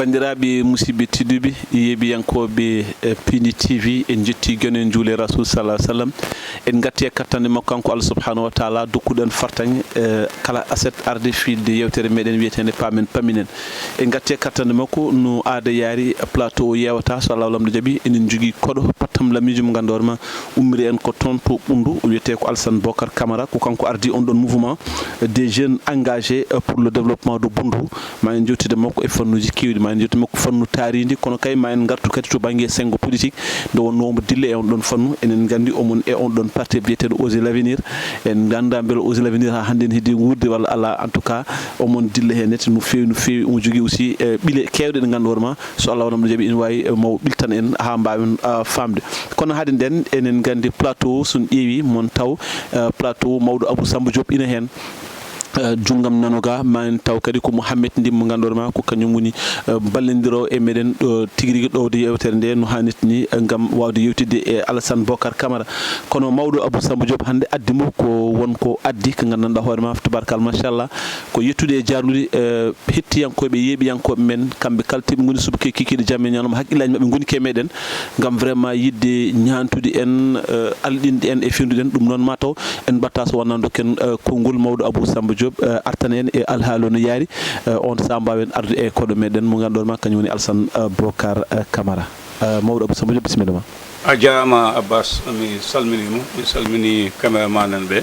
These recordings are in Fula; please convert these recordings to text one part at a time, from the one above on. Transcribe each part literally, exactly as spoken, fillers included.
Banndiraaɓe musidɓe tedduɓe, yeeɓiyankooɓe, eh, Pindi T V, en njetti geno en njuule Rasul sallallahu alaihi wasallam. En ngatti e kattande makko kanko Allah subhanahu wa taala, dokkuɗo en fartaŋŋe, eh, kala aset arde fiilde yewtere meɗen wiyeteende Paamen Pamminen. En ngatti e kattande makko no aada yaari, plateau o yeewata, so Allah lamɗo jaɓi, enen njogii koɗo pattam lamiijo mo ngannduɗaa ma ummiri en ko toon to Ɓunndu, o wiyetee ko Alassane Bocar Camara, ko kanko ardi on ɗon mouvement des jeunes engagés pour le développement de Ɓunndu. Ma en jewtide makko e fannuuji keewɗi, ma en jewtide makko fannu taarindi, kono kay ma en ngartu kadi to bannge senngo politique, nde wonnoo omo dilla e on ɗon fannu. Enen nganndi omon e on ɗon parti biyeteeɗo Oser l'Avenir. En nganndaa mbele Oser l'Avenir haa hannde ene heddii wuurde walla alaa. En tout cas, omon dilla heen nete no feewi, no feewi. Omo jogii aussi, eh, ɓile keewɗe ɗe ngannduɗaa ma, so Allah wonam no jaɓi, ene waawi, eh, maw ɓiltan en haa mbaawen, ah, faamde. Kono hade nden, enen nganndi plateau, so en ƴeewi mon taw, eh, plateau mawɗo Abou Samba Diop ina heen. Eh, junngam nano ga, ma en taw kadi ko Mouhamed Ndim mo ngannduɗaa ma, ko kañum woni, eh, ballondiroowo e meɗen ɗo tigi rigi ɗowde yewtere nde no haanirta ni, eh, ngam waawde yewtidde e Alassane Bocar Camara. Kono mawɗo Abou Samba Diop hannde addi mo ko won ko addi ko nganndanɗaa hoore ma, tabarkalla, machallah, ko yettude e jaarnude, eh, hettiyankooɓe, yeeɓiyankooɓe men, kamɓe kala teɓe ngoni subaka e kikiiɗe jamma e ñalawma, hakkillaaji maɓɓe ngoni ke meɗen, ngam vraiment yiɗde ñaantude en, eh, alɗinde en e fendude en. Ɗum noon, ma taw en mbaɗta so wonaa dokken, eh, konngol mawɗo Abou Samba Diop, eh, artana en e alhaali o no yaari, eh, on sahaa mbaawen arde e koɗo meɗen mo ngannduɗaa ma, kañum woni Alassane, eh, Bocar, eh, Camara. Eh, mawɗo Abou Samba Diop, bisimilla ma. A jaaraama, Abbas, mi salminiima, mi salminii cameraman en ɓe,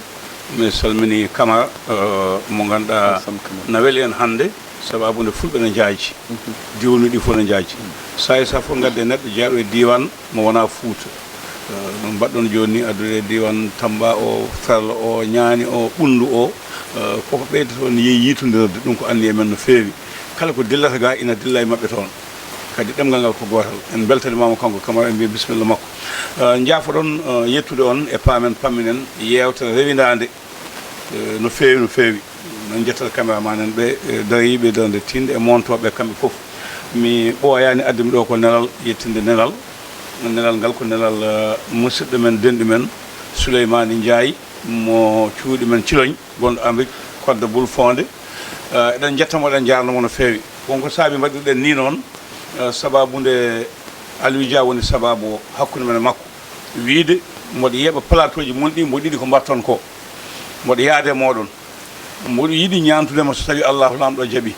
mi salminii Camara, eh, mo ngannduɗaa na weli en hannde, sababu nde fulɓe ne njaaji, diiwanuuji ɗi fof ne njaaji. Sahaa e sahaa fof ngadde neɗɗo jeyaɗo e diiwaan mo wonaa Fuuta. Eh, no mbaɗɗon jooni ni, addude e diiwaan Tamba o, Ferlo o, Ñaani o, Ɓunndu o, eh, koko ɓeyda toon yehi yiitondirde, ɗum ko anniya men no feewi. Kala ko dillata ga ina dilla e maɓɓe toon. Kadi ɗemngal ngal ko gootal. En mbeltanimaama kanko Camara, en mbiya bisimilla makko. Eh, njaafoɗon, eh, yettude on e Paamen Pamminen, yeewtere rewindaande, eh, no feewi, no feewi. Noon njettat cameraman en ɓe, eh, dariiɓe darnde tiinde e montooɓe kamɓe fof. Mi ɓooyaani adde mi ɗo ko nelal, yettinde nelal. Nelal ngal ko nelal, eh, musidɗo men, denɗo men, Souleymane Ndiaye, mo cuuɗi men Ciloñ, gonɗo Amérique, Kodda Bul Foonde. Eh, eɗen njetta mo, eɗen njaarna mo no feewi. Won ko saabi mbaɗirɗen ni noon, eh, sababu nde Aliou Dia woni sababu o hakkunde men e makko. Wiide mboɗo yeeɓa plateau ji mon ɗi, mboɗo yiɗi ko mbaɗton ko. Mboɗo yaade e mooɗon. Mboɗo yiɗi ñaantude ma so tawi Allahu Laamɗo jaɓi.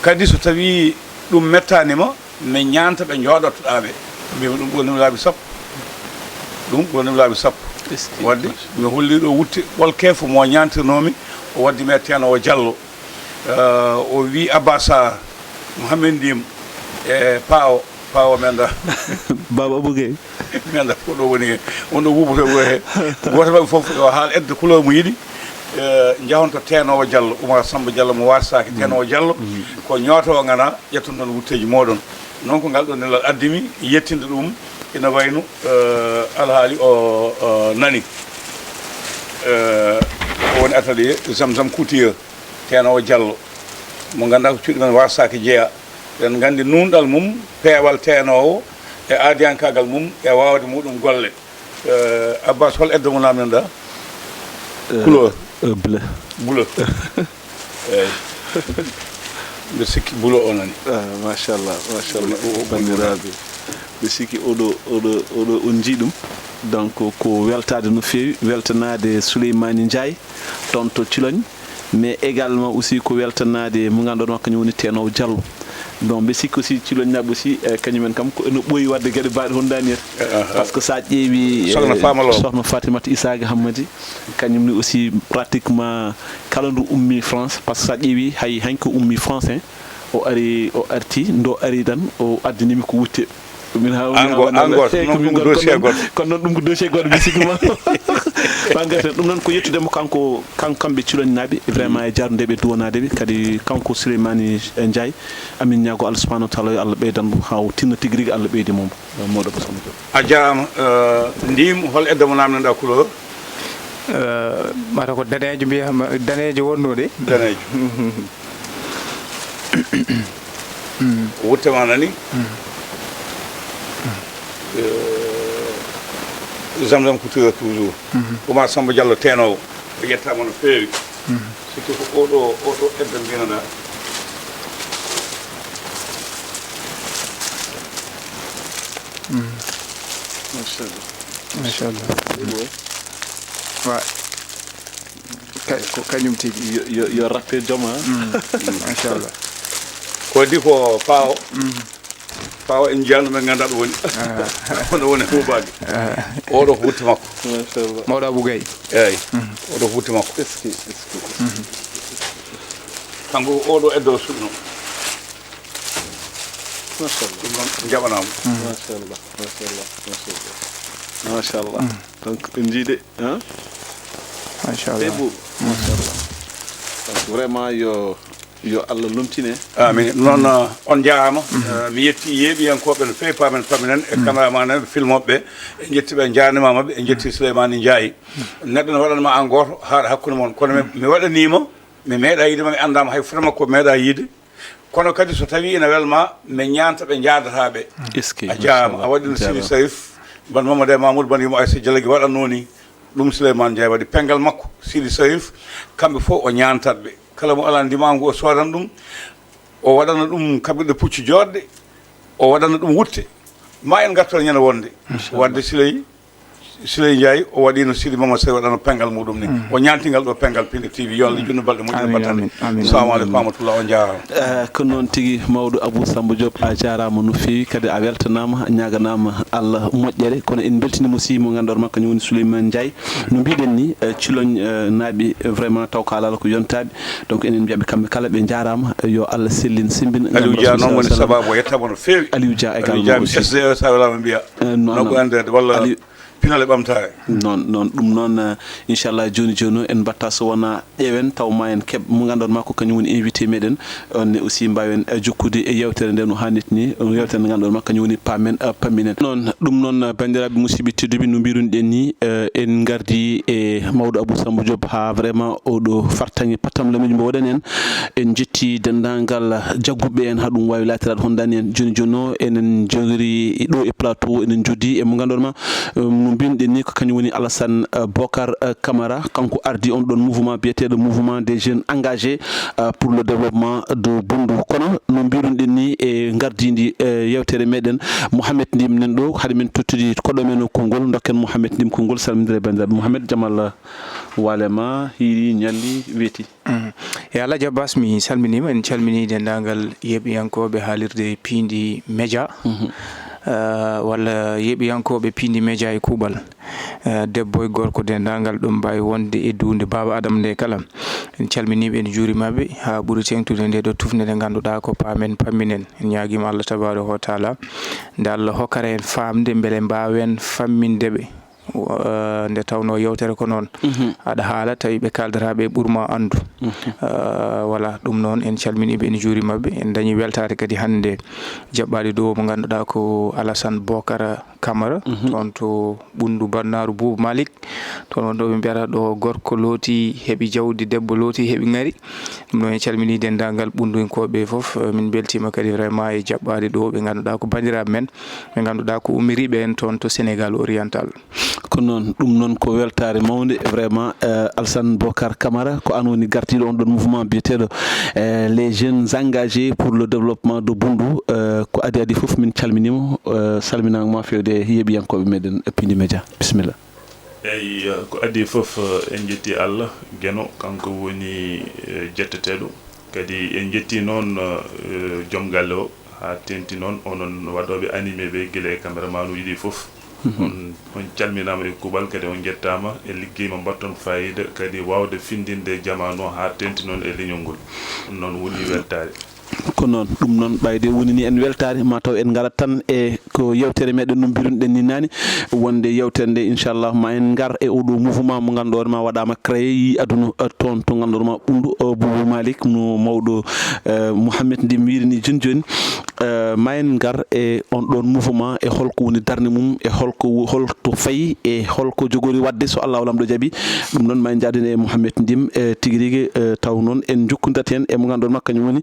Kadi so tawi ɗum mettaani ma, mi ñaanta ɓe njooɗotoɗaa ɓe. Mbiymi ɗum ɓurani mi laabi sappo. Ɗum ɓurani mi laabi sappo. Eskey. Wadde mi holli ɗo wutte ɓolke fof mo ñaantirnoomi, o waddi mi e Teenowo Jallo. Eh, o wi Abba Sarr, Mouhamed Ndim, e Paawo, Paawo men da. Baba Abou Gueye. Men da ko ɗo woni he. On ɗo wuuboto ko he. Gooto maɓɓe fof yo haal edda couleur mo yiɗi. Eh, njahon to Teenowo Jallo, Oumar Samba Diallo mo Warsaake, Teenowo Jallo. Ko ñootowo ngana, ƴetton ɗon wutteeji mooɗon. Noon ko ngal ɗo nelal addi mi, yettinde ɗum, ina wayno, eh, alhaali o, o nani. Eh, o woni atelier Zamzam Couture. Teenowo Jallo, mo ngannduɗaa ko cuuɗi men Warsaake jeyaa. Eɗen nganndi nuunɗal mum, peewal teenoowo e aadiyankaagal mum e waawde muɗum golle. Eh, Abbas, hol edda mo naamnanɗaa? Eh, couleur? Eh, bleu. Bleu. Eeyi. Mbiɗa sikki bleu o nani. Ah, machallah, machallah. Bleu o, o, o, banndiraaɓe. Mbiɗa sikki oɗo, oɗo, oɗo on njii ɗum. Donc, ko weltaade no feewi, weltanaade Souleymane Ndiaye, toon to Ciloñ. Mais également aussi ko weltanaade mo ngannduɗaa kañum woni Teenowo Jallo. Donc, mbiɗa sikki aussi Ciloñnaaɓe aussi, eh, kañum en kam ko ene ɓooyi waɗde geɗe baaɗe hondaani en. Eh, eh, eh. Parce que so a ƴeewi, Sokhna eh, Faama Lo. Sokhna Fatimata Isaaga Hammadi, kañum ni aussi pratiquement kala ndu ummi France, parce que so a ƴeewi hay hanki o ummi France, hein, o ari, o arti, ndo ari tan, o addani mi ko wutte. Min haa woni Ango-, haa woni ango, eyi, ko non min ɗum ngon-, dossier kono noon, goɗɗo. Kono noon ɗum ko dossier goɗɗo, bisimilla ma. Ɓangate ɗum noon ko yettude mo kanko, kan-, kamɓe Ciloñnaaɓe, vraiment e jaarnude ɓe, duwanaade ɓe. Kadi kanko Souleymane Ndiaye, amin ñaago Allah subhanahu wa taala yo Allah ɓeydan mo, haa o tinna tigi rigi Allah ɓeydi mo mo. Mawɗo Bosam Diop. A jaaraama, eh, Ndim, hol edda mo naamnanɗaa couleur? Eh, mata ko daneejo mbiyatma, daneejo wonnoo de. Daneejo. Wutte ma nani. Eh, Zamzam Couture toujours. Oumar Samba Diallo Teenowo. O yettaama no feewi. Surtout ko oɗo, oɗo edda mbiyanoɗaa. Machallah. Machallah. Wa ka- ko kañum tigi. Yo, yo, yo rappe joma. Machallah. Ko di ko pawo. Pawo en jiyano men ganda ɗo woni. Ono woni hubaji. Oɗo ko wutte makko. Machallah. Mawɗo Abou Gaye. Eyyi. Oɗo ko wutte makko. Eski, eski. Kanko ko oɗo eddo suɗno. Machallah. Ɗum noon jaɓanaama. Machallah. Machallah. Machallah. Machallah. Donc en jiide, hein? Machallah. C'est beau. Machallah. Donc vraiment yo yo Allah lomtine. Amin. Noon uh, on njaaraama. Uh, mi yetti yeeɓiyankooɓe no feewi paamen paminen e cameraman en filmoɓe ɓe. En jetti ɓe njaarnimaama ɓe en jetti Souleymani Ndiaye. Neɗɗo no waɗanma an gooto haaɗa hakkunde mon kono mi waɗaniima mi meeɗa yiide ma mi anndaama hay fota makko meeɗa yiide. Kono kadi so tawii ina welma mi ñaanta ɓe njaadata ɓe. A jaama a waɗino Sidi Sarif ban Mamadou e Mamoudou ban yimo Aïssa Jalagi waɗanno ni. Ɗum Souleymane Ndiaye waɗi pengal makko Sidi Sarif. Kamɓe fof o ñaantat ɓe kala mo alaa ndimaangu o soodan ɗum. O waɗana ɗum kaɓirɗe puccu jooɗɗe. O waɗana ɗum wutte. Ma en ngartoɗo ñande wonde wadde Siley Siley Ndiaye o waɗino Sidi Mamadou Sey waɗano pengal muɗum ni. O ñaantingal ɗo pengal Pindi T V yo Allah junnu balɗe moƴƴino battane. Salamu aleykum wa rahmatullah on jaarama. Eh, ko noon tigi mawɗo Abou Samba Diop a jaarama no feewi kadi a weltanama a ñaganama Allah moƴƴere kono en beltinima si mo ganduɗa ma kañum woni Souleymane Ndiaye no mbiɗen ni eh, Ciloñ eh, naaɓi eh, vraiment taw ka alala ko yontaɓe donc enen mbiyaɓe kamɓe kala ɓe jaarama eh, yo Allah sellin sembin. Aliou Dia noon woni sababu o yettama no feewi. Aliou Dia également aussi. S D E sa welama mbiya. Eh, non, non. Walla pinal e ɓamtaare. Noon noon ɗum noon eh, inchallah jooni jooni o en mbatta so wona ƴeewen taw ma en keɓ mo ngannduɗon ma ko kañum woni invité meɗen. Onne aussi mbawen eh, jokkude e yewtere nde no hannit ni ɗum yewtere nde ngannduɗon ma kañum woni paamen eh, pamminen noon ɗum noon eh, banndiraaɓe musidɓe tedduɓe no mbirunoɗen ni eh, en ngardi e mawɗo Abou Samba Diop ha vraiment oɗo fartaŋe patam lameji mbo waɗani en. En jetti denndaangal jagguɓe en, haa ɗum waawi laatiraade hondaani en. Jooni jooni o, enen njogori ɗo e plateau, enen njoddi e mo ngannduɗon ma, no mbinɗen ni, ko kañum woni Alassane Bocar Camara. Kanko ardii on ɗon mouvement biyeteeɗo Mouvement des Jeunes Engagés pour le Développement de Boundu. Kono no mbirunoɗen ni e ngardiindi yewtere meɗen, Mouhamed Ndim nan ɗo, hade min tottude koɗo men o konngol, dokken Mouhamed Ndim konngol, salmindira e banndiraaɓe. Mouhamed, jam Allah waale ma, hiiri, ñalli, weeti. E Alhaji Abbas mi salminima en calmini dendagal yeɓiyankoɓe haalirde Pindi Média walla yeɓiyankoɓe Pindi Média e kuuɓal debbo e gorko dendagal ɗum mbawi wonde e duunde Baba Adama nde kala. En calminiɓe en juurimaɓe ha ɓuuri tengtude nde ɗo tufnde nde ganduɗa ko paamen pamminen. En ñaguima Allah tabaraka wa taala nde Allah hokkata en famde beele mbawen fammindeɓe. Nde tawnoo yewtere ko noon aɗa haala tawi ɓe kaaldataa ɓe ɓurma anndu. Voilà ɗum noon en calminii ɓe en njuuriima ɓe en dañii weltaare kadi hannde jaɓɓaade ɗo mo ngannduɗaa ko Alassane Bocar Camara toon to Ɓunndu Bannaaru Buubu Malick. Toon won ɗo ɓe mbiyata ɗo gorko looti heɓi jawdi debbo looti heɓi ŋari. Ɗum noon en calminii denndaangal Ɓunndunkooɓe fof min mbeltiima kadi vraiment e jaɓɓaade ɗo ɓe ngannduɗaa ko banndiraaɓe men. Ɓe ngannduɗaa ko ummiriiɓe en toon to Sénégal oriental. Ko noon, ɗum noon ko weltaare mawnde vraiment. Alassane Bocar Camara ko aan woni gardiiɗo on ɗon mouvement biyeteeɗo les jeunes engagés pour le développement de Boundu. Ko adii adii fof min calminiima, salminaango ma feewde e yeeɓiyankooɓe meɗen Pindi Média, bisimilla. Eyi, ko adii fof en njettii Allah, Geno kanko woni jetteteeɗo. Kadi en njettii noon joom galle o haa teeŋti noon onon waɗooɓe animé ɓe gila e caméraman uji ɗi fof. On calminaama e kuuɓal kadi on njettaama e liggey mo mbaɗton faayiida kadi waawde findinde jamaanu o haa teeŋti noon e leñol ngol. Ɗum noon woni weltaare. Ko noon, ɗum noon ɓayde woni ni en weltaare mataw en ngarat tan e ko yewtere meɗen no mbirunoɗen ni naane wonde yewtere nde inchallah ma en ngar e oɗo mouvement mo ngannduɗon ma waɗama créé yi aduna toon to ngannduɗon ma Ɓunndu Buubu Malick no mawɗo Mouhamed Ndim wiiri ni jooni jooni. Ma en ngar e on ɗon mouvement e holko woni darnde mum e holko holto fayi e holko jogori waɗde so Allahu Laamɗo jaɓi. Ɗum noon ma en njaadin e Mouhamed Ndim tigi rigi taw noon en jokkondirat heen e mo ngannduɗon ma kañum woni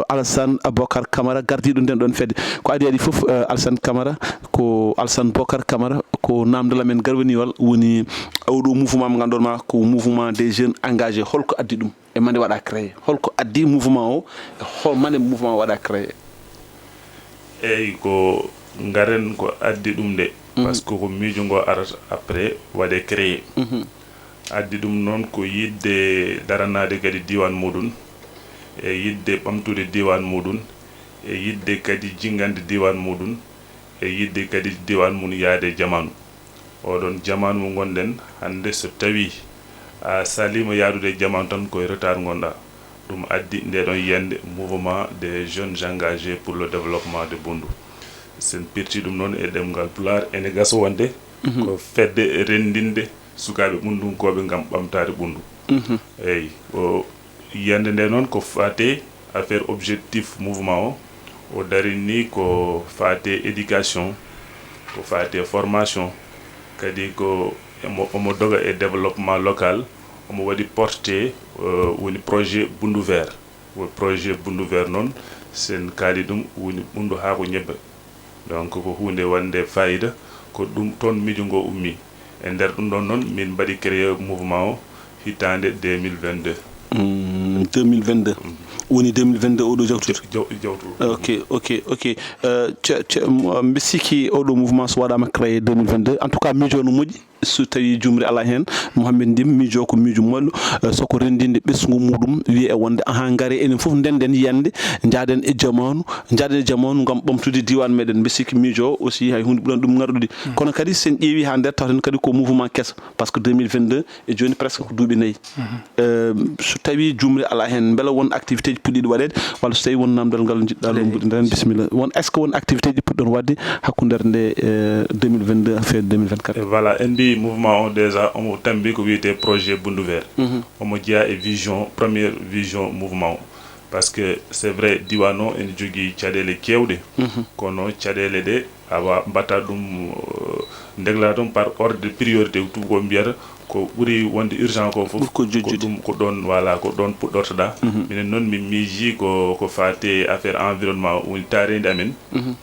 Alassane Bocar Camara gardiiɗo nden ɗon fedde. Ko adii adii fof Alassane Camara ko Alassane Bocar Camara ko naamndal amen garwaniwal woni oɗo mouvement mo ngannduɗon ma ko mouvement des jeunes engagés holko addi ɗum e mande waɗa créé holko addi mouvement o e hol mande mouvement o waɗa créé. Eyi ko Ngaren ko addi ɗum nde, par ce que ko miijo ngo arata après waɗe créé. Addi ɗum noon ko yiɗde daranaade kadi diiwaan muɗum, e yiɗde ɓamtude diiwaan muɗum, e yiɗde kadi jinngande diiwaan muɗum, e yiɗde kadi diiwaan mum yaade jamaanu. Oɗon jamaanu mo ngonɗen hannde, so tawii a saliima yaadude e jamaanu tan, ko e retard ngonɗaa. Ɗum addi ndeɗon yiyannde Mouvement des Jeunes Engagés pour le Développement de Boundou. So en pirtii ɗum noon e ɗemngal Pulaar, ene gasa wonde ko fedde renndinde sukaaɓe ɓunndunkooɓe ngam ɓamtaade ɓunndu. Eey, o yiyannde nde noon ko faate affaire, objectif mouvement o, o darini ko faate éducation, ko faate formation, kadi ko omo, omo doga e développement local, omo waɗi porté, euh, woni projet Bundu Vert. Wo projet Bundu Vert noon, sen kaali ɗum, woni ɓunndu haako ñebbe. Donc ko huunde wonde fayida, ko ɗum toon miijo ngo ummi. E nder ɗum ɗon noon, min mbaɗi créé mouvement o hitaande deux mille vingt-deux. Mm, deux mille vingt-deux. Woni deux mille vingt-deux oɗo jawtuɗo? Jaw-, jawtuɗo. Ok, ok, ok. Euh, ce-, ce-, mo-, mbi sikki oɗo mouvement so waɗaama créé deux mille vingt-deux. En tout cas, miijo no moƴƴi. So tawii juumre alaa heen, Mouhamed Ndim, miijo ko miijo moƴƴo, eh, so ko renndinde ɓesngu muɗum, wiye e wonde, ahaa, ngare enen fof ndenden yiyannde, njaaden e jamaanu, njaaden e jamaanu ngam ɓamtude diiwaan meɗen. Mbi sikki miijo aussi hay huunde ɓurani ɗum ŋarɗude. Kono kadi, sen ƴeewi haa nder, tawten kadi ko mouvement keso, par ce que deux mille vingt-deux e jooni presque ko duuɓi nayi. Eh, so tawii juumre alaa heen, mbela won activité ji puɗɗiiɗi waɗeede, walla so tawii won namdal ngal njiɗɗaa lumbude nden, bisimilla. Won, est-ce que won activité ji puɗɗon waɗde hakkunde nde, eh, deux mille vingt-deux feere deux mille vingt-quatre? E voilà, en mbi mouvement o déjà, omo tambi ko wiyetee projet Bundu Vert. Omo jeyaa e vision, première vision mouvement o. Par ce que c'est vrai, diiwaan o ene jogii caɗeele keewɗe, kono caɗeele ɗe, awa, mbaɗta ɗum, euh, ndeglaa ɗum par ordre de priorité, tuubakooɓe mbiyata ko ɓuri wonde urgent ko fof, ɓuri ko jojjude, ko ɗum, ko ɗoon, voilà, ko ɗoon puɗɗortoɗaa. Minen noon, min miijii ko, ko faati e affaire environnement, woni taareendi amen.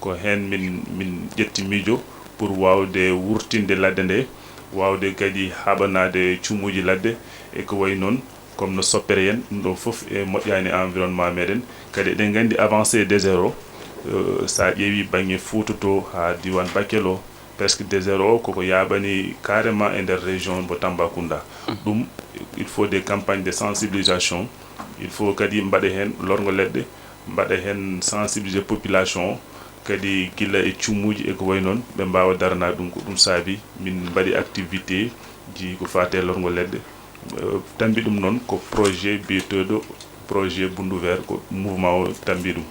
Ko heen min, min ƴetti miijo pour waawde wurtinde ladde nde, waawde kadi haɓanaade cumuuji ladde e ko wayi noon. Comme no soppere en, ɗum ɗo fof e moƴƴaani environnement meɗen. Kadi eɗen nganndi avancée désert o, euh, so a ƴeewi bannge Fuuta to haa diiwaan Bakel o, presque désert o koko yaaɓani carrément e nder région mbo Tambacounda. Ɗum, il faut des campagnes de sensibilisation, il faut kadi mbaɗa heen lorgo leɗɗe, mbaɗa heen sensibiliser population o, kadi gila e cumuuji e ko wayi noon, ɓe mbaawa daranaade ɗum. Ko ɗum saabi min mbaɗi activité ji ko faati e lorgo leɗɗe. Eh, tambi ɗum noon ko projet biyeteeɗo projet Bundu Vert, ko mouvement o tambi ɗum.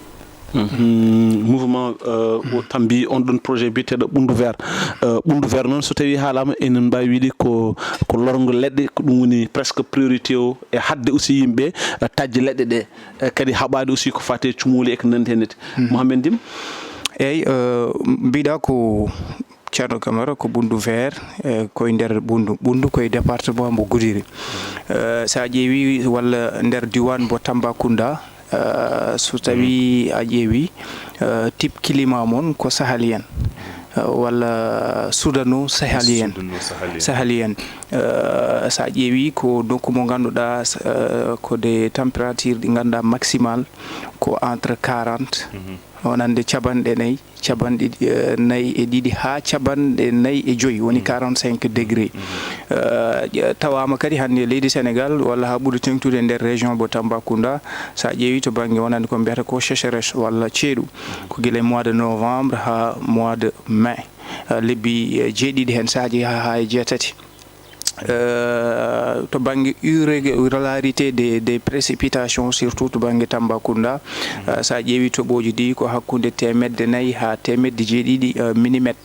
Mhm. Mouvement, eh, o tambi on ɗon projet biyeteeɗo Bundu Vert. Eh, Bundu Vert noon, so tawii haalaama, enen mbaawi wiide ko, ko lorgo leɗɗe, ko ɗum woni presque priorité o, e haɗde aussi yimɓe, eh, taƴde leɗɗe ɗe, eh, kadi haɓaade aussi ko faati e cumooli e ko nanndi heen. Mohamed Ndim? Eey, eh, mbiɗa ko Ceerno Camara, ko Bundu Vert, eh, koye nder Bundu. Bundu koye département mbo Goudiry. Eh, so a ƴeewi walla nder diiwaan mbo Tambacounda, eh, so tawii a ƴeewi, eh, type climat mon ko sahalien, eh, walla sudano-sahalien. Sudano-sahalien. Sahalien. Eh, so a ƴeewi ko nokku mo ngannduɗaa, eh, ko des températures ɗi ngannduɗaa maximal ko entre quarante, wonande capanɗe nayi, capanɗe, eh, nayi e ɗiɗi haa capanɗe nayi e joyi, woni quarante-cinq degré. Eh, ƴe-, tawaama kadi hannde e leydi Sénégal, walla haa ɓuri teeŋtude e nder région mbo Tambacounda, so a ƴeewi to bannge wonande ko mbiyata ko sécheresse walla ceeɗu, ko gila e mois de novembre haa mois de mai, eh, lebbi, eh, jeeɗiɗi heen, sahaaji haa, haa e jeetati. Eh, to bannge irrégularité des, des précipitations, surtout to bannge Tambacounda, eh, so a ƴeewi toɓooji ɗi ko hakkunde teemedde nayi haa teemedde jeeɗiɗi, eh, milimètre.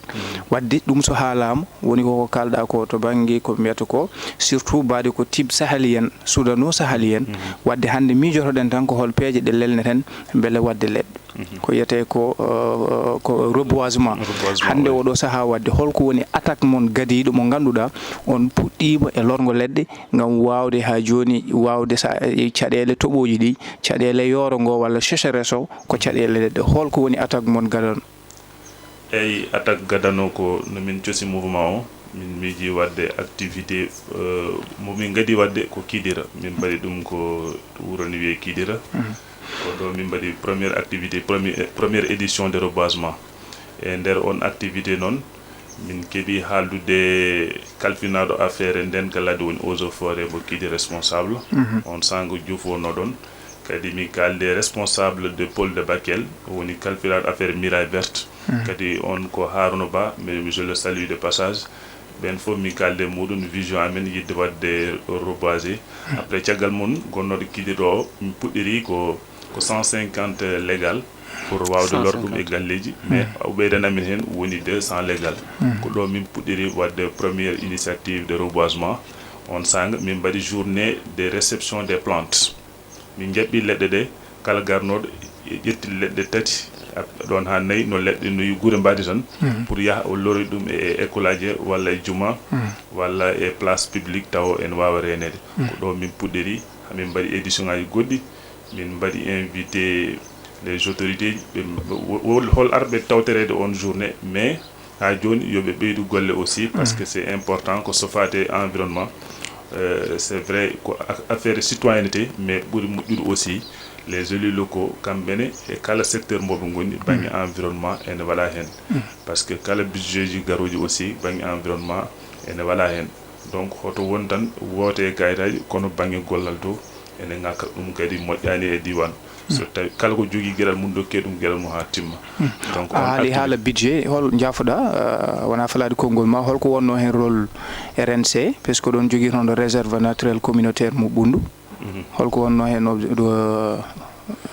Waɗde ɗum so haalaama, woni ko, ko kaalɗaa ko to bannge ko mbiyata ko, surtout mbaadi ko type sahalien, sudano-sahalien. Waɗde hannde miijotoɗen tan ko hol peeje ɗe lelneten mbele waɗde leɗɗe. Ko wiyetee ko, eh, ko reboisement. Reboisement, hannde oui. Oɗo sahaa waɗde, holko woni attaque mon gadiiɗo mo ngannduɗaa on puɗɗiima e lorgo leɗɗe ngam waawde haa jooni, waawde sa, e caɗeele toɓooji ɗi, caɗeele yooro ngo walla sécheresse o, ko caɗeele leɗɗe. Holko woni attaque mon gadano? Eyi, attaque gadano ko no min cosi mouvement o, min miiji waɗde activité, eh, mo min ngadi waɗde ko Kidira. Min mbaɗi ɗum ko wuro ne wiyee Kidira. Ko ɗo min mbaɗi première activité, premier, première édition de reboisement. E nder on activité noon, min keɓi haaldude kalfinaaɗo affaire ndenka ladde, woni eaux et forêt mo Kidi responsable. On sanga juufonoɗon. Kadi mi kalde responsable de pôle de Bakel, woni kalfinaaɗo affaire Miraille Verte. Kadi on ko Harouna Ba, mais je le salue de passage. Ɓen fof mi kalde muɗum vision amen yidde waɗde reboiser. Après caggal mum gonnoɗo Kidi ɗo, mi puɗɗiri ko, ko cent cinquante légal pour wawde lor ɗum e galleji, mais o ɓeydana min hen woni deux cents légal. Ko ɗo min puɗɗiri waɗde première initiative de reboisement. On sanga min mbaɗi journée de réception des plantes. Min jaɓɓi leɗɗe ɗe, kala garnoɗo ƴetti leɗɗe tati, ɗon ha nayi, no leɗɗe no gure mbaɗi tan, pour yaha o lori ɗum e école aji walla e juma, walla e place publique tawa en wawa renede. Ko ɗo min puɗɗiri, hamin mbaɗi édition ngaji goɗɗi, min mbaɗi invité les autorités, ɓe, ɓe, wo-, wo-, hol arɓe tawtorede on journée, mais ha joni yoɓe ɓeydu golle aussi, parce que c'est important ko so fati e environnement. Euh, c'est vrai ko a-, affaire citoyenneté, mais ɓuri moƴƴude aussi les élus locaux kamɓene e kala secteur moɓe goni, bangge environnement ene waɗa hen. Parce que kala budget ji garoji aussi bangge environnement ene waɗa hen. Donc hoto won tan woote e kayitaji, kono bangge gollal to ene ngakka, ɗum kadi moƴƴani e diwan. So tawi kala ko jogui gueɗal mum, dokke ɗum gueɗal mum ha timma. Donc on Haali haala budget, hol jaafoɗa, wona falade konngol ma, holko wonno hen rôle R N C, parce que ɗon jogui toon réserve naturelle communautaire mo Ɓunndu? Holko wonno hen,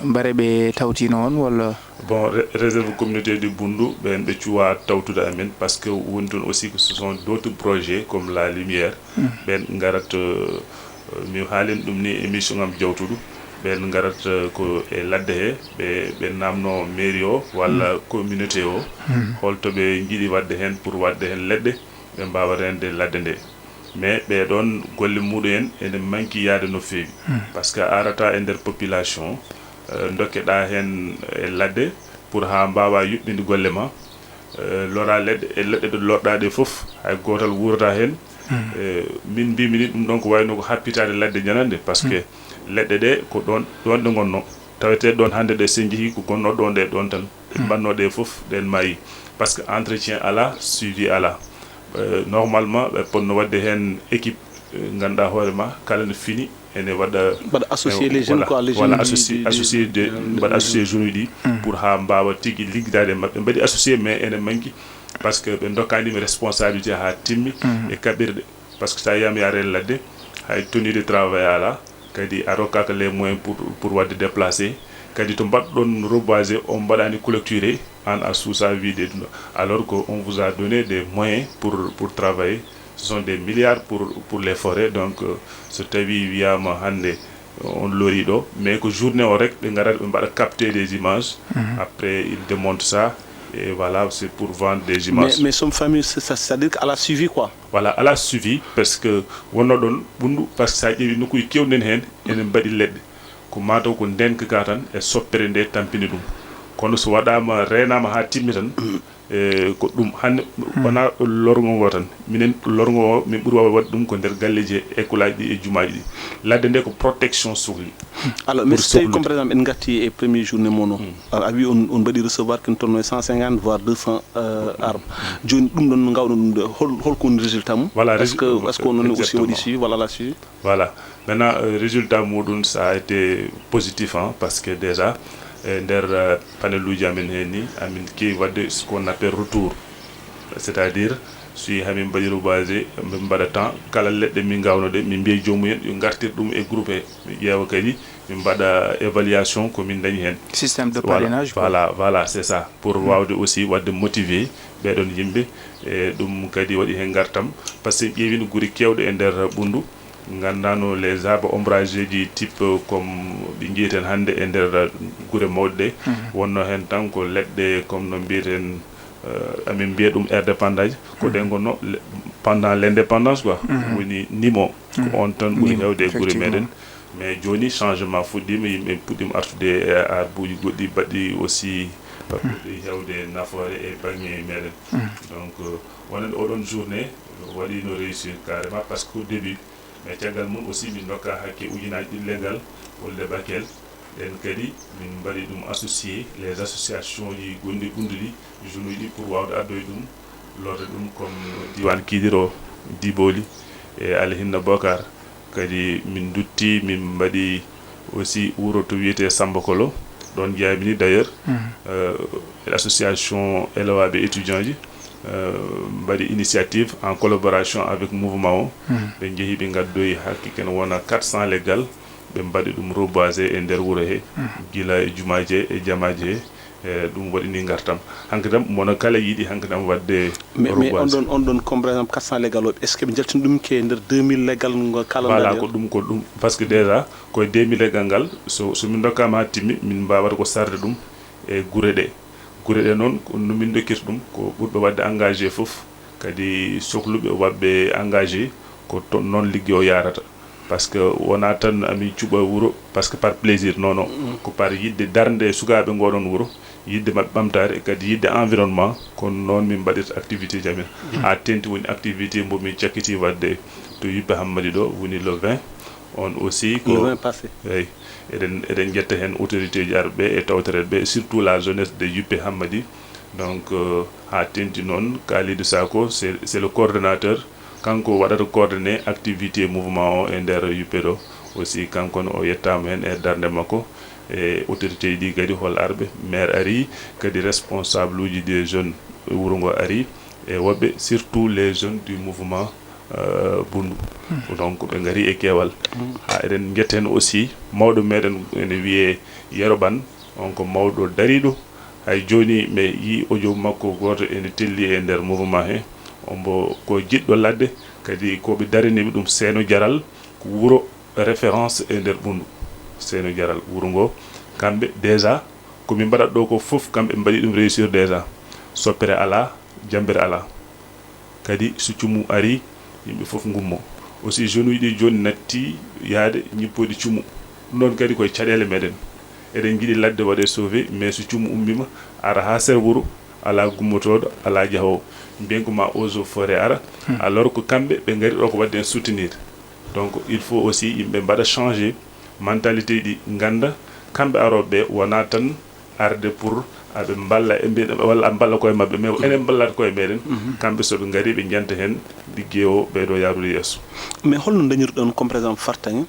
mbare ɓe tawtino on walla? Bon, ré-, réserve communautaire de Ɓunndu, ɓen ɓe cuwa tawtude amen, parce que woni toon aussi que ce sont d'autres projets comme la lumière. Ɓen ngarat, euh, mi haalin ɗum ni émission am jawtuɗo, ɓen ngarat, euh, ko e ladde he, ɓe, ɓe namno mairie o walla communauté o, holto ɓe jiiɗi waɗde hen pour waɗde hen leɗɗe, ɓe mbawa rende ladde nde. Mais ɓe ɗon golle muɗum en ene manki yaade no feewi. Parce que a arata e nder population, euh, dokkeɗa hen e ladde pour ha mbawa yuɓɓinde golle ma. Euh, lora leɗɗe, e leɗɗe ɗe lorɗa ɗe fof, hay gotal wurata hen. Euh, min mbimi ni ɗum ɗon ko wayno ko happitade ladde janande, parce que leɗɗe ɗe ko ɗon, ɗon ɗe gonno. Tawete ɗon hande ɗe, sen jeehi ko gonno ɗon ɗe ɗon tan. Ɗe mbanno ɗe fof, ɗen maayi. Parce que entretien ala, suivi ala. Euh, normalement, ɓe ponno waɗde hen équipe, euh, ganduɗa hoore ma, kala no fini, ene waɗa, mbaɗa associé les jeunes, quoi, les jeunes associé, associé de, mbaɗa associé jeunes uji ɗi pour ha mbawa tigi liggidade e maɓɓe. Mbaɗi associé, mais ene manki, parce que ɓe dokkani ɗum responsabilité ha timmi e kaɓirɗe. Parce que sa yiyama yaade ladde, hay tenue de travail ala, kadi a rokkaka les moyens pour, pour waɗde déplacé. Kadi to mbaɗɗon reboiser, on mbaɗani clôturé, an a suusa wiide ɗum. Alors que on vous a donné des moyens pour, pour travailler. Ce sont des milliards pour, pour les forêts. Donc, euh, so tawi wiyama hande on lori ɗo, mais ko journée o rek ɓe ngarat, ɓe mbaɗa capter des images. Après ils démontent ça et voilà, c'est pour vendre des images. Mais, mais somme famille, c'est, c'est-à-dire qu'à la suivi quoi. Voilà, ala suivi, parce que wonno ɗon Ɓunndu, parce que sa ƴeewi nokkuji kewɗi hen, ene mbaɗi leɗɗe. Ko mataw ko ndenka ka tan e soppere nde tampini ɗum. Kono so waɗama, renama ha timmi tan, e ko ɗum hande wona lorgo ngo tan. Minen lorgo o min ɓuuri wawa waɗde ɗum ko nder galleji e école aji ɗi e jumaji ɗi. Ladde nde ko protection sohli. Alors, mais so tawi comme par exemple en gatti e premier journée mon o, a wi on, on mbaɗi recevoir ken tolno e cent cinquante voire deux cents, euh, arbres. Joni ɗum ɗon no gawno ɗum de, hol, holko woni résultat mum? Voilà, est-ce que, est-ce que on aussi waɗi suivi? Voilà, la suivi. Voilà. Maintenant, euh, résultat muɗum, ça a été positif, hein, parce que déjà, e nder, euh, panel uji amen hen ni, amin keewi waɗde ce qu'on appelle retour. C'est-à-dire, si hamin mbaɗi reboiser, min mbaɗa temps, kala leɗɗe min gawno ɗe, min mbiya jomumen yo gartir ɗum e groupe he. Min ƴeewa kadi, min mbaɗa évaluation ko min dañi hen. Système de parrainage, quoi. Voilà, voilà, c'est ça. Pour wawde aussi waɗde motiver ɓeɗon yimɓe, e ɗum kadi waɗi hen gartam. Parce que ƴeewino gure kewɗe e nder Ɓunndu, gandano les arbres ombragés ji type comme ɗi jeyten hande e nder gure mawɗe ɗe, wonno hen tan ko leɗɗe comme no mbiyeten, euh, amin mbiya ɗum aire d'épandage, ko ɗen gonno le-, pendant l'indépendance quoi, woni nimo, ko on tan ɓuri hewde e gure meɗen. Mais joni changement fuɗɗima, yimɓe puɗɗima artude e arbuji goɗɗi baɗɗi aussi, ɓuri hewde nafoore e bangge meɗen. Donc, euh, wonande oɗon journée, waɗino réussir carrément, parce que au début, mais caggal mum aussi min dokka hakke ujunaji ɗiɗi leggal wolde Bakel, Nden kadi min mbaɗi ɗum associé les associations ji gonɗi ɓunduɗi, jeunes uji ɗi, pour waawde addoye ɗum, lorde ɗum comme diwan Kidiro, Diboli e Alhinna Bokar. Kadi min dutti, min mbaɗi aussi wuro to wiyetee Samba Kolo, ɗon njaami ni d'ailleurs. Euh, l'association élèves et étudiants ji euh, mbaɗi initiative en collaboration avec mouvement o. Ɓe njehi, ɓe ngaddoyi hakke ken wona quatre cents leggal, ɓe mbaɗi ɗum reboisé e nder wuro he, gila e jumaaji he e jamaaji he. E ɗum waɗini ngartam. Hanke tan mono kala yiɗi hanke tan waɗde mais, mais on reboisé. Ɗon, on ɗon comme par exemple quatre cents leggal o, est ce que ɓe jaltini ɗum ke nder deux mille leggal ngo kala? Voilà, ko ɗum, ko ɗum, parce que déjà koye deux mille leggal ngal, so, so min dokkama ha timmi, min mbawata ko sarde ɗum e gure ɗe. Gure ɗe noon, ko no min dokkirta ɗum, ko ɓurɓe waɗde engagé fof, kadi sokluɓe waɗɓe engagé, ko toon noon ligge o yarata. Parce que wona tan amin cuɓa wuro parce que par plaisir, non, non. Ko par yiɗde darnde sukaaɓe ngoɗon wuro, yiɗde maɓɓe ɓamtaare, kadi yiɗde environnement. Kono noon min mbaɗirta activité ji amin. Ha tenti woni activité mbo min cakkiti waɗde to Yuppe Hammadi ɗo, woni le vingt. On aussi ko le vingt passé. Eyi, eɗen, eɗen jetta heen autorité ji arɓe e tawtoreeɓe, surtout la jeunesse de Yuppe Hammadi. Donc euh, ha tenti noon, Kalidou Sako, c'est, c'est le coordonnateur. Kanko waɗata coordonné activité mouvement o e nder Yuppe ɗo. Aussi kanko ne o yettaama heen e darnde makko. E autorité ji ɗi kadi hol arɓe, maire ari, kadi responsable uji des jeunes wuro ngo ari, e woɓɓe, surtout les jeunes du mouvement euh, Bundu. Donc ɓe ngari e keewal. Ha eɗen jetta heen aussi mawɗo meɗen ene wiyee Yero Ɓan, on ko mawɗo dariiɗo. Hay jooni mi yii audio makko gooto ene telli e nder mouvement he. Ombo ko jiɗɗo ladde, kadi ko ɓe daraniiɓe ɗum Seeno Jaral, ko wuro référence e nder Bundu. Seeno Jaral, wuro ngo, kamɓe déjà ko min mbaɗata ɗo ko fof, kamɓe ɓe mbaɗi ɗum réussir déjà. Soppere alaa, jammbere alaa. Kadi so cumu ari, yimɓe fof ngummo. Aussi jeunes uji ɗi jooni natti yaade ñippoyde cumu. Ɗum ɗon kadi koye caɗeele meɗen. Eɗen njiɗi ladde waɗe sauvé, mais so cumu ummima, ara ha sera wuro, ala gummotooɗo, ala jahoowo. Mbiyen ko ma eaux et forêts ara, alors que kamɓe ɓe ngari ɗo ko waɗde en soutenir. Donc il faut aussi yimɓe mbaɗa changé mentalité ɗi, ngannda kamɓe arooɓe ɓe wona tan arde pour aɓe mballa e mbiɗa walla aɓe mballa koye maɓɓe, mais ko enen mballata koye meɗen. Kamɓe soɓe ngari ɓe janta heen liggey o ɓeydo yaarude yeeso. Mais holno dañirɗon comme par exemple fartaŋe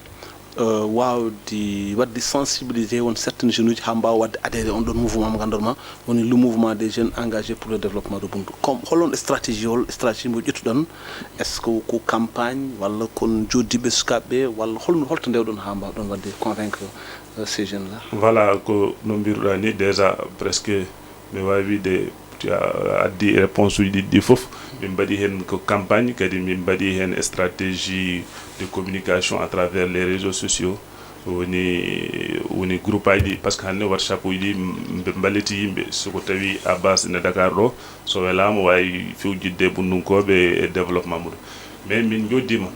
euh, waawde waɗde sensibilisé won certaines jeunes uji haa mbaawa waɗde adhéré on ɗon mouvement mo ngannduɗon ma woni le mouvement des jeunes engagés pour le développement de Bundu? Comme holon stratégie, hol stratégie mo ƴettuɗon? Est ce que ko campagne walla kon joddiɓe sukaaɓe ɓe walla holno, holto ndewɗon haa mbawɗon waɗde convaincre euh, ces jeunes là? Voilà, ko no mbiruɗa ni déjà presque mi waawi wiide a addi réponse uji ɗiɗi ɗi fof. Min mbaɗi heen ko campagne, kadi min mbaɗi heen stratégie de communication à travers les réseaux sociaux. Woni woni groupe aji ɗi, parce que hannde WhatsApp uji ɗi mbe mballiti yimɓe. Soko tawi Abbas ne Dakar ɗo, so welaama waawi fewjidde e Bundunkooɓe e développement muɗum. Mais min njoddiima,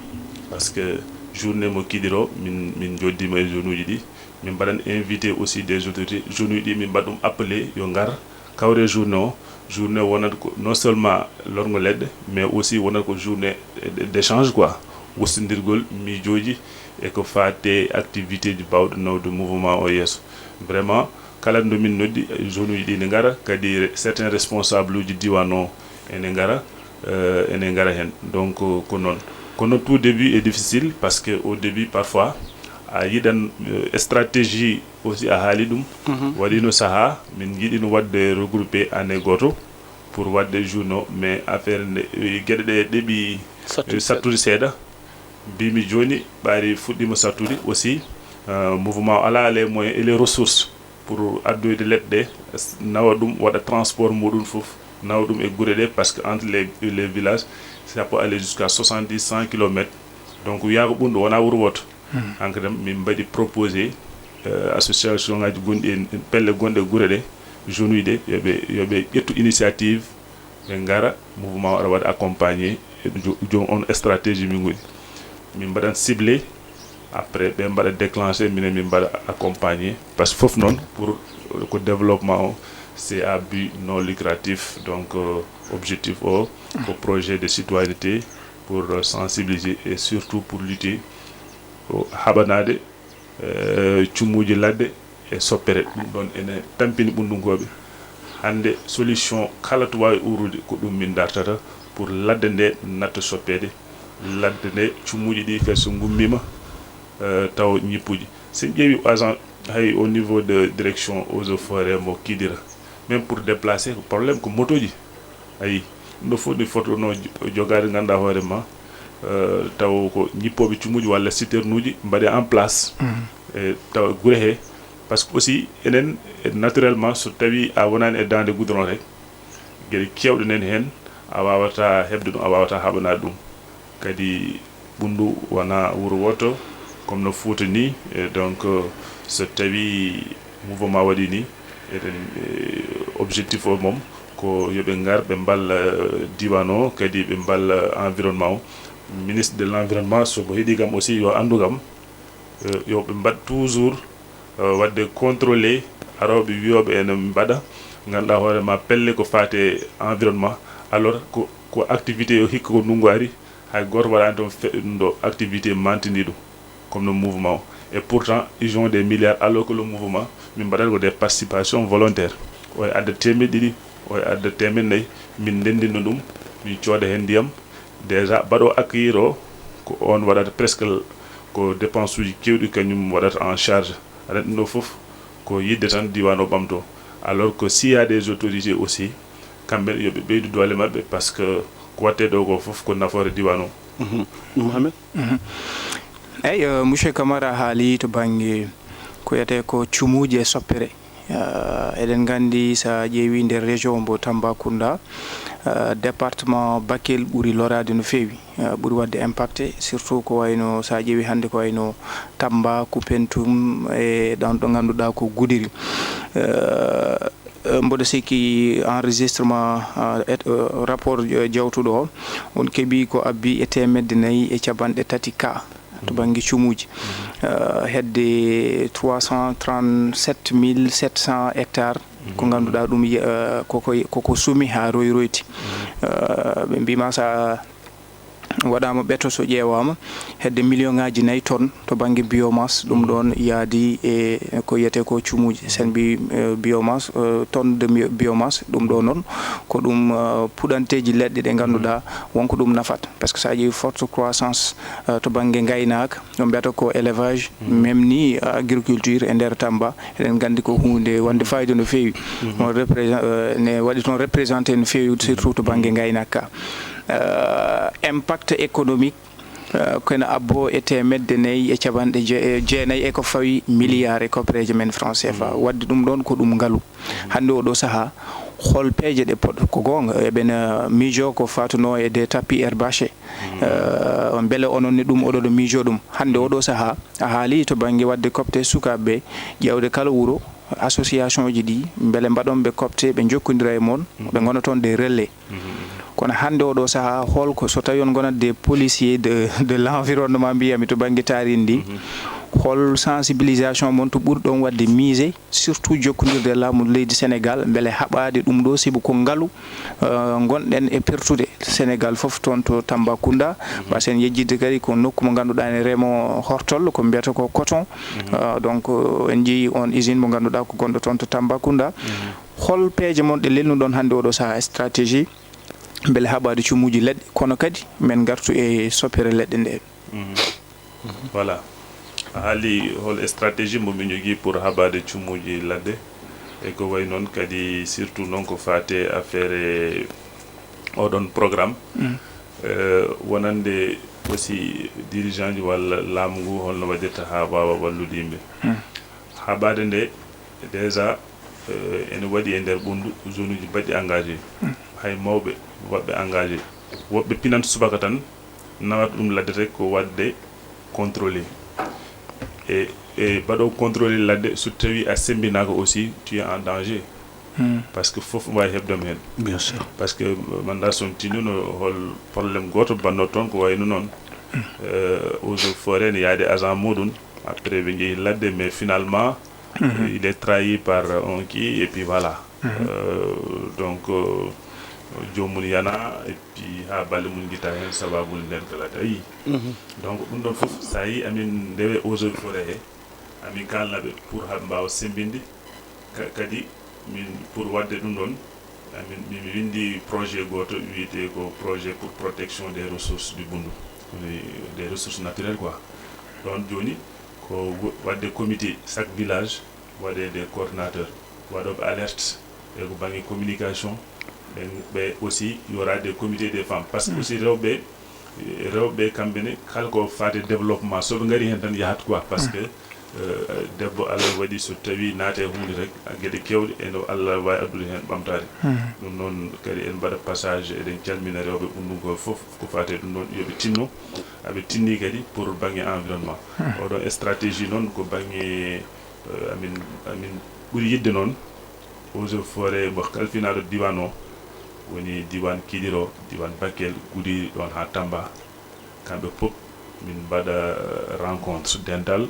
parce que journée mo kiɗiro min min njoddiima e zone uji ɗi. Min mbaɗan invité aussi des autorités, zone uji ɗi min mbaɗa ɗum appelé yo ngar kawre journée o. Journée wonata ko non seulement lorgo leɗɗe, mais aussi wonata ko journée d' échange quoi, wostindirgol miijooji e ko faate activité ji bawɗe nawde mouvement o yeeso. Vraiment kala nde min noddi, zone uji ɗi ne ngara, kadi certains responsable uji diwan o ene ngara, euh, ene ngara heen. Donc ko noon, kono tout début est difficile, parce que au début parfois a yiɗan euh, stratégie aussi a haali ɗum. Waɗino sahaa min njiɗino waɗde regroupé année gooto pour waɗde journée o, mais affaire nde geɗe ɗe ɗeɓi sattude seeɗa. Mbimi jooni ɓaari fuɗɗima sattude aussi. Euh, mouvement o ala les moyens et les ressources pour addoyde leɗɗe ɗe, nawa ɗum, waɗa transport muɗum fof, nawa ɗum e gure ɗe, parce que entre les, les villages ça peut aller jusqu'à soixante-dix, cent kilomètres. Donc wiya ko ɓunɗo wona wuro woto. Hankkadi min mbaɗi proposé euh, association ngaji gonɗi e pelle gonɗe e gure ɗe, jeunes uji ɗe, yoɓe yoɓe ƴettu initiative, ɓe ngara, mouvement o aɗa waɗa accompagné. Joom on stratégie min ngoni, min mbaɗan ciblé. Après ɓe mbaɗa déclenché, minen min mbaɗa accompagné, parce que fof noon pour ko développement o, c'est à but non lucratif. Donc euh, objectif o ko projet de citoyenneté pour sensibiliser et surtout pour lutter, ko haɓanaade euh, cumuuji ladde e soppere. Ɗum ɗon ene tampini ɓunndunkooɓe. Hannde, solution kala to waawi uurrude, ko ɗum min dartata pour ladde nde natta soppeede. Ladde nde, cumuuji ɗi kadi so ngummiima, eh, taw ñippuuji. So en ƴeewi agent, hay au niveau de direction eaux et forêts mo Kidira, même pour déplacer, ko problème ko motooji. Ayi, ɗum ɗo fof ni fotono jo-, jogaade, ngannduɗaa hoore ma, eh, taw ko ñippooɓe cumuuji walla citernuuji mbaɗe en place. E tawa gure he, parce que aussi enen, eh, naturellement, so tawi a wonani e daande goudron rek, geɗe kewɗe nen hen a wawata heɓde ɗum, a wawata haɓanaade ɗum. Kadi ɓunndu wona wuro woto, comme no Fouta ni. E donc, eh, so tawi mouvement waɗi ni, eɗen, eh, objectif o mom ko yoɓe ngar ɓe mballa, eh, diwan o, kadi ɓe mballa environnement o. Ministre de l'environnement, so mo heɗi kam aussi, yo anndu kam, eh, yo ɓe mbaɗ toujours, eh, waɗde contrôlé arooɓe wiyooɓe ene mbaɗa, ngannduɗaa hoore ma pelle ko faate environnement, alors ko, ko activité yo hikka ko ndunngu ari, hay gooto waɗaani toon fe-, ɗo activité mantiniiɗo comme no mouvement o. Et pourtant, ils ont des milliards, alors que le mouvement, min mbaɗata ko des participations volontaires. Oye adda teemeɗɗe ɗiɗi, oye adda teemeɗɗe nayi, min ndenndinno ɗum, min cooda heen ndiyam. Déjà, baɗo accueillir o, ko on waɗata presque l-, ko dépense uji kewɗi kañum waɗata en charge. Aɗa anndi ɗum ɗo fof ko yiɗde tan diwan o ɓamto. Alors que s'il y a des autorités aussi, kamɓe yo ɓe ɓeydu doole maɓɓe, parce que ko watte ɗo ko fof ko nafoore diwan o. Mhm. Mohamed? Mhm. Eyyi, eh, monsieur Camara haali to bannge ko wiyetee ko cumuuji e soppere. Eh, eɗen nganndi, so a ƴeewi nder région mbo Tambacounda, eh, département Bakel ɓuri loraade no feewi, eh, ɓuri waɗde impacté, surtout ko wayno, so a ƴeewi hannde ko wayno Tamba, Koupentoum, e ɗon ɗo ngannduɗaa ko Goudiri. Eh, eh, mboɗo sikki enregistrement, eh, et, eh, rapport, eh, jawtuɗo o, on keɓi ko abbi e teemedde nayi e capanɗe tati cas to bannge cumuuji. Eh, hedde trois cent trente-sept mille sept cents hectares ko ngannduɗaa ɗum ye-, eh, koko, koko sumi haa royroyti. Eh, ɓe mbiima so a waɗaama ɓeto, so ƴeewaama, hedde million ŋaaji nayi tonnes to bannge biomasse, ɗum ɗoon yaadi e ko wiyetee ko cumuuji. So en mbi, eh, biomasse, eh, tonne de bio-, biomasse, ɗum ɗo noon ko ɗum, eh, puɗanteeji leɗɗe ɗe ngannduɗaa wonko ɗum nafata. Parce que so a ƴeewi forte croissance, eh, to bannge ngaynaaka, ɗo mbiyata ko élevage, même ni agriculture e nder Tamba, eɗen nganndi ko huunde wonde fayida no feewi. On représent-, eh, ne waɗi toon représenté no feewi, surtout to bannge ngaynaaka ka. Eh, impact économique, eh, ko ene abbo e teemedde nayi e capanɗe je-, e jeenayi e ko fawi milliard e koppereeje men franc C F A. Waɗde ɗum ɗoon ko ɗum ngalu. Hannde oɗo sahaa, hol peeje ɗe poɗ-, ko goonga, eɓena miijoo ko fatunoo e des tapis herbacés. Eh, mbele onon ne ɗum oɗo ɗo miijoo ɗum? Hannde oɗo sahaa, a haali to bannge waɗde copte sukaaɓe ɓe, ƴeewde kala wuro, association ji ɗi, mbele mbaɗon ɓe copte, ɓe njokkondira e mon, ɓe ngona toon des relais. Kono hannde oɗo sahaa, hol ko, so tawi on ngonat des policiers de, de l'environnement, mbiyami to bannge taarindi ndi, hol sensibilisation mon to ɓuri ɗon waɗde misé, surtout jokkondirde e laamu leydi Sénégal, mbele haɓaade ɗum ɗo, sibu ko ngalu, eh, ngonɗen e pertude Sénégal fof toon to Tambacounda. Mbasen yejjitde kadi ko nokku mo ngannduɗaa ene remo hortol, ko mbiyata ko coton. Eh, donc, eh, en njiyii on usine mo ngannduɗaa ko gonɗo toon to Tambacounda. Hol peeje mon ɗe lelnuɗon hannde oɗo sahaa, stratégie, mbele haɓaade cumuuji leɗɗe, kono kadi men ngartu e soppere leɗɗe nde? Voilà. A haali hol stratégie mo min njogii pour haɓaade cumuuji ladde, e ko wayi noon kadi, surtout noon ko faate affaire e oɗon programme. Eh, wonande aussi dirigeant ji walla laamu ngu, holno waɗirta haa waawa wallude yimɓe. Haɓaade nde, déjà, eh, ene waɗi e nder ɓunndu zone uji baɗɗi engagé. Hay mawɓe, woɓɓe engagé. Woɓɓe pinanta subaka tan, nawata ɗum ladde, te ko waɗde contrôlé. E, e baɗo contrôlé ladde, so tawi a sembinaaka aussi, tu es en danger. Parce que fof waawi heɓde mo heen. Bien sûr. Parce que, euh, manda son tinu no hol problème gooto banno toon ko wayno noon. Euh, eaux et forêts ne yaade agent muɗum. Après, ɓe njehi ladde, mais finalement, euh, il est trahi par, euh, on qui, et puis voilà. Euh, donc, euh, joomum yana, et puis haa balle mum ngitta heen sababu nden kala tawi. Donc, ɗum ɗon fof, so a yii amin ndewe eaux et forêts he, Amin kaalna ɓe pour haɓe mbaawa semmbinde. Ka- kadi min, pour waɗde ɗum ɗoon, amin min winndi projet gooto wiyetee ko projet pour protection des ressources du Boundou, woni des ressources naturelles quoi. Ɗoon jooni ko wo- waɗde comité, chaque village waɗee des coordinateurs waɗooɓe alerte e ko bannge communication. Ɓe ɓe aussi, y aura des comités des femmes, parce que aussi rewɓe, rewɓe kamɓe ne, kala ko faati développement, so ɓe ngari heen tan yahat quoi, parce que euh, debbo, Allah waɗi so tawi naate huunde rek, geɗe keewɗe e no Allah waawi addude heen ɓamtaare. Ɗum noon kadi en mbaɗa passage, eɗen calmina rewɓe ɓunndu ngoo fof, ko faati ɗum ɗoon, yo ɓe tinno. Aɓe tinni kadi pour bannge environnement. Oɗon stratégie noon ko bannge, euh, amin amin ɓuri yiɗde noon, eaux et forêt mo kalfinaaɗo diiwaan o, woni diiwaan Kidira o, diiwaan Bakel, Goudiry, ɗoon haa Tamba. Kamɓe fof min mbaɗa, euh, rencontre dental,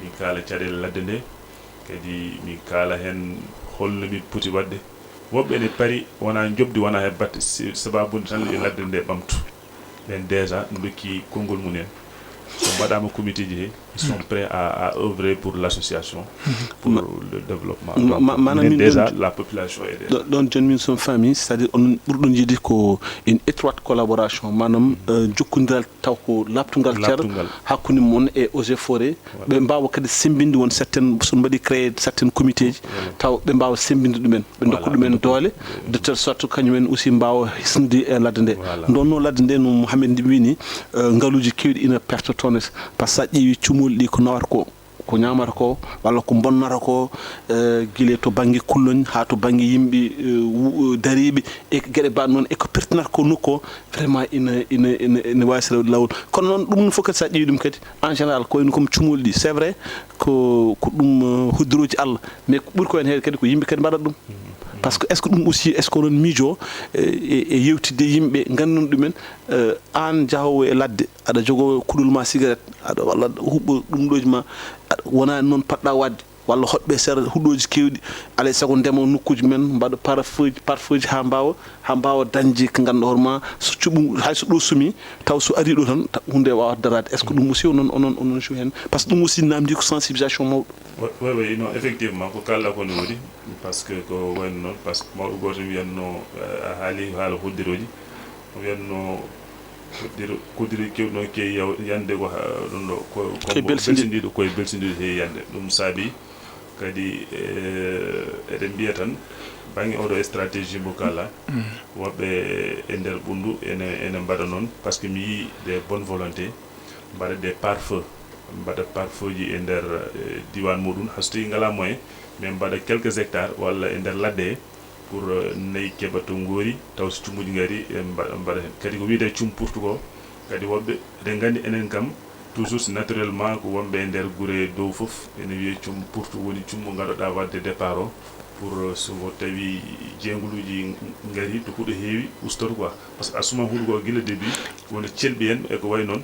min kaala caɗeele ladde nde, kadi min kaala heen holno min poti waɗde. Woɓɓe ene pari, wonaa njoɓdi, wonaa he batte, si- sabaabu nde tan e ladde nde ɓamtu. Ɓeen déjà ndokki konngol mum en. So mbaɗaama comité ji he, ils sont prêts à, à œuvrer pour l'association, pour le développement. Donc, ma- maanaam minen min déjà, ɗon- la population est déjà. Ɗo- ɗoon jooni min, so mi faami, c'est-à-dire onon ɓurɗon yiɗde ko une étroite collaboration, maanaam euh, jokkondiral taw ko laaɓtungal cer Laaɓtungal. hakkunde mon e eaux et forêt. Voilà. Ɓe mbaawa kadi semmbinde won certaines, so mbaɗi créé certaines comité ji, taw ɓe mbaawa semmbinde ɗumen, ɓe ndokka ɗumen doole, de telle sorte kañum en aussi mbaawa hisnude e ladde nde. Voilà. Ndonno ladde nde no Mouhamed ndi wini, euh, ngaluuji keewɗi ina perte toon, par ce que sa ƴeewi cumol ɗi ko nawata ko, ko ñaamata ko, walla ko bonnata ko, euh, gila to bannge kulloñ haa to bannge yimɓe, euh, wu- euh, dariiɓe, e geɗe mbaɗ noon, e ko pertinata ko nokku o, vraiment ina ina ina ina waawi sere lawol. Kono noon ɗum fof kadi, so a ƴeewi ɗum kadi, en général ko wayno comme cumol ɗi, c'est vrai, ko ko ɗum, euh, hoddirooji Allah, mais ko ɓuri ko heen heewde kadi ko yimɓe kadi mbaɗata ɗum. Par ce que est ce que ɗum aussi, est ce que onon miijo e e yewtidde yimɓe, ngannduno ɗumen? Euh, aan jahoowo e ladde, aɗa jogoo kuɗol ma cigarette, aɗa walla aɗa huɓɓo ɗum ɗooji ma, aɗa wona noon paɗɗa waɗde, walla hoɗɓe seeɗa huɗooji keewɗi, alay sago ndema nokkuuji men, mbaɗa parfeuji parfeuji haa mbaawa haa mbaawa dañde ko ngannduɗaa hoore ma, so cuɓu hay so ɗo sumi, taw so arii ɗo tan, ta- huunde waawata daraade. Est ce que ɗum aussi onon onon onon joue heen? Par ce que ɗum aussi naamndii ko sensibilisation mawɗo. Oui, oui, oui, non, effectivement, ko kaalɗaa ko no woodi, par ce que ko wayno noon, par ce que mawɗo gooto wiyatno, euh, a haali haala hoddirooji, o wiyatno hoddiro- hoddiro kewɗo noon keewi yaw- yande ko ha- ɗum ɗo ko Koye ko belsindiiɗo. Belsindiiɗo, koye belsindiiɗo heewi yande. Ɗum saabi kadi, eh, eɗen mbiya tan, bannge oɗo stratégie mo kaalɗaa, woɓɓe e nder ɓunndu ene ene mbaɗa noon, par ce que mi yii des bonnes volontés mbaɗa des pare-feux, mbaɗa pare-feuji e nder, eh, diiwaan muɗum, hay so tawii ngalaa moyen, mais mbaɗa quelques hectares walla e nder ladde he, pour, eh, nayi keɓa to ngoori, taw so cumuuji ngarii, ɓe mba- mbaɗa heen. Kadi ko wiyetee cum pourtu ko, kadi woɓɓe, eɗen nganndi enen kam, toujours naturellement, ko wonɓe e nder gure dow fof ene wiyee cum pourtu, woni cum mo ngarɗaa waɗde départ o, pour, eh, so tawii jeeynguuji ngarii to huɗo heewi, ustoto quoi. Par ce que a suman huɗo ko gila début, wona celɓi en e ko wayi noon,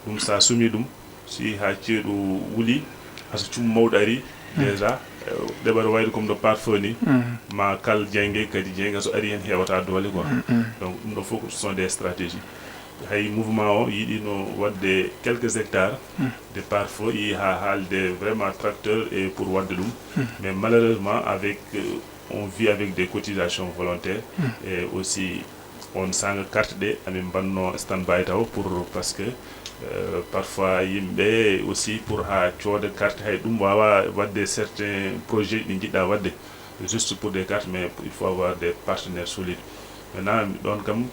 ɗum so a sumii ɗum, so yehii haa ceeɗu wuli, hay so cum mawɗo arii, déjà, eh, ɗeɓata wayde comme no pare-feu ni, ma kal jeynge, kadi jeynge so arii heen heewata doole quoi. Donc ɗum ɗo fof ce sont des stratégies. Hay mouvement o yiɗino waɗde quelques hectares de pare-feu, yehi haa haalde vraiment tracteur et pour waɗde ɗum. Mais malheureusement avec, euh, on vit avec des cotisations volontaires et aussi on saanga carte ɗe amin mbanno stand by taw pour, parce que, euh, parfois yimɓe aussi pour haa cooda carte hay ɗum waawa waɗde certains projets ɗi njiɗɗa waɗde juste pour des cartes, mais il faut avoir des partenaires solides. Maintenant ɗoon kam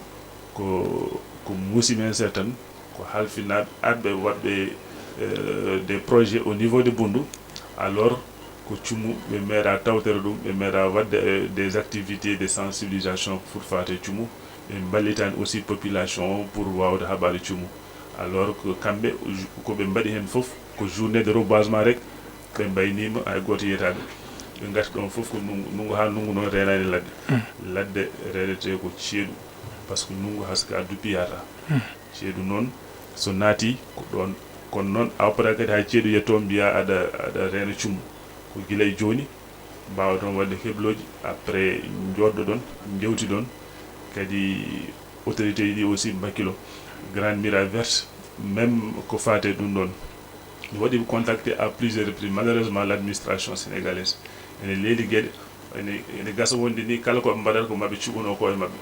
ko ko muusi men seeɗa tan, ko halfinaaɓe arɓe waɗɓe, euh, des projets au niveau de Boundou, alors ko cumu ɓe meeɗa tawtere ɗum, ɓe meeɗa waɗde, euh, des activités de sensibilisation pour faate cumu, ɓe mballitaani aussi population o pour waawde haɓaade cumu. Alors que kamɓe ko ɓe mbaɗi heen fof ko journée de reboisement rek ɓe mbayniima, hay gooto yiyataɓe. Ɓe ngarti ɗoon fof ko ndunngu, ndunngu haa ndunngu noon reenaani ladde. Ladde reenetee ko ceeɗu, par ce que ndunngu hay so ka duppi yahata. Ceeɗu noon so naati ko ɗoon. Kono noon a oppataa kadi haa ceeɗu yetto mbiyaa aɗa aɗa reena cumu. Ko gila e jooni mbaawa toon waɗde hebloji, après njooɗoɗon, njewtiɗon, kadi autorité ji ɗi aussi mbakkilo. Grande Muraille Verte, même ko faate ɗum ɗoon, Mi waɗi contacté à plusieurs reprises. Malheureusement, l'administration sénégalaise ene leeli geɗe, ene, ene gasa wonde ni kala ko ɓe mbaɗata ko maɓɓe cuɓanoo koye maɓɓe.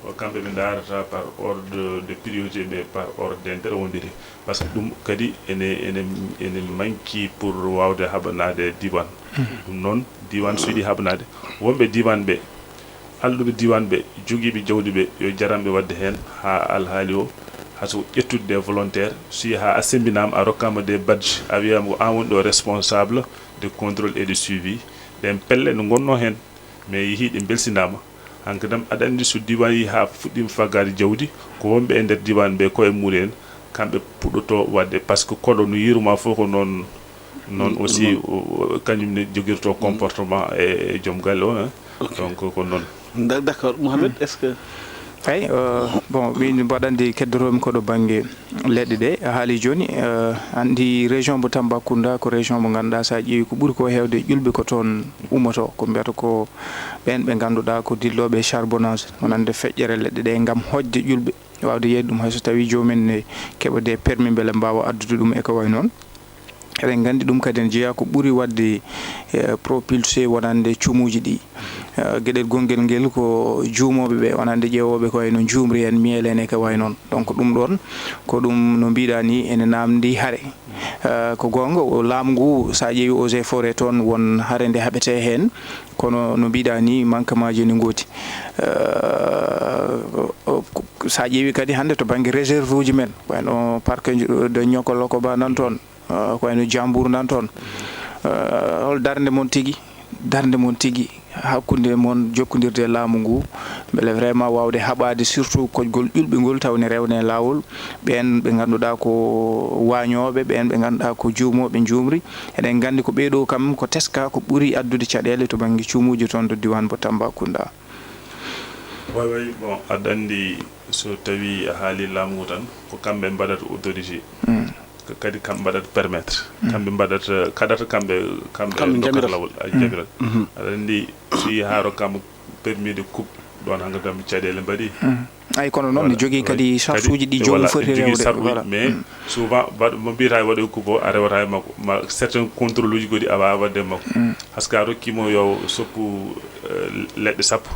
Ko kamɓe ɓe ndaarata par ordre de priorité, mais par ordre d'intérêt wondiri. Par ce que ɗum kadi ene, ene, ene manki pour waawde haɓanaade diwan. Ɗum noon, diwan so yiɗi haɓanaade, wonɓe diwan ɓe, alɗuɓe diwan ɓe, jogiiɓe jawdi ɓe, yo jaranɓe waɗde heen haa alhaali o, haa so ƴettude des volontaires, so yii haa a semmbinaama, a rokkaama des badges, a wiyaama ko aan woni ɗo responsable de contrôle et de suivi. Ɗeen pelle no ngonnoo heen, mais yehii ɗe mbelsinaama. Hankadam aɗa anndi so diwan yii haa fuɗɗiima faggaade jawdi, ko wonɓe e nder diwan ɓe koye mumen, kamɓe puɗɗotoo waɗde, par ce que koɗo no yirumaa fof ko noon, noon aussi, o, o, kañum ne jogirtoo comportement e, e joom galle o, hein. Donc, ko noon. D'accord. Mohamed, est-ce que... Eyi, euh, bon, min mbaɗa anndi keddotoomi ko ɗo bannge leɗɗe ɗe, a haali jooni, euh, anndi région mo Tambacounda ko région mo ngannduɗaa, so a ƴeewi ko ɓuri ko heewde ƴulɓe ko toon ummoto, ko mbiyata ko ɓeen ɓe ngannduɗaa ko dillooɓe e charbonnage, wonande feƴƴere leɗɗe ɗe ngam hoƴde ƴulɓe, waawde yeeyde ɗum hay so tawii joomum en ne keɓa des permis mbele mbaawa addude ɗum e ko wayi noon. Eɗen nganndi ɗum kadi ene jeyaa ko ɓuri waɗde, eh, propulsé wonande cumuuji ɗi. Eh, geɗel gonngel ngel ko juumooɓe ɓe wonande ƴeewooɓe ko wayi no njuumri en, miel en e ko wayi noon. Donc ɗum ɗoon ko ɗum no mbiɗa ni ene naamndi hare. Eh, ko goonga, o laamu ngu, so a ƴeewi eaux et forêts toon, won hare nde haɓetee heen, kono no mbiɗa ni manquement ji ene ngoodi. Eh, o, o, so a ƴeewi kadi hannde to bannge réserve uji men, wayno parc de Niokolo-Koba nan toon, eh, ko wayno Jambour nan toon. Eh, hol darnde mon tigi, darnde mon tigi hakkunde mon jokkondirde e laamu ngu, mbele vraiment waawde haɓaade surtout koƴgol ƴulɓe ngol taw ne rewne e laawol, ɓeen ɓe ngannduɗaa ko waañooɓe, ɓeen ɓe ngannduɗaa ko juumooɓe njuumri. Eɗen nganndi ko ɓee ɗoo kam ko teskaa ko ɓuri addude caɗeele to bannge cumuuji toon to diiwaan mo Tambacounda. Way, way, bon, aɗa anndi so tawii a haalii laamu ngu tan, ko kamɓe mbaɗata autorisé. Mm. Ko kadi kamɓe mbaɗata permettre. Mm. Kamɓe mbaɗata, kaɗata kamɓe, kamɓe Kamɓe ndokkata njamirata. Laawol, a Mm. njamirata. Mhm. Aɗa anndi so yii haa rokkaama permis de coupe, ɗoon hannde kam caɗeele mbaɗi. Mm. Ay, kono noon ne Voilà. jogii Oui. kadi Kadi, charge uji ɗi joomum voilà, foti jogii rewde. Charge uji, Voilà. mais Mm. souvent mbaɗ-, mo mbiyata waɗoy coupe o, a rewata e makko. Ma certains contrôle uji goɗɗi a waawaa waɗde e makko. Mm. Hay so a rokkii mo yo soppu, eh, leɗɗe sappo,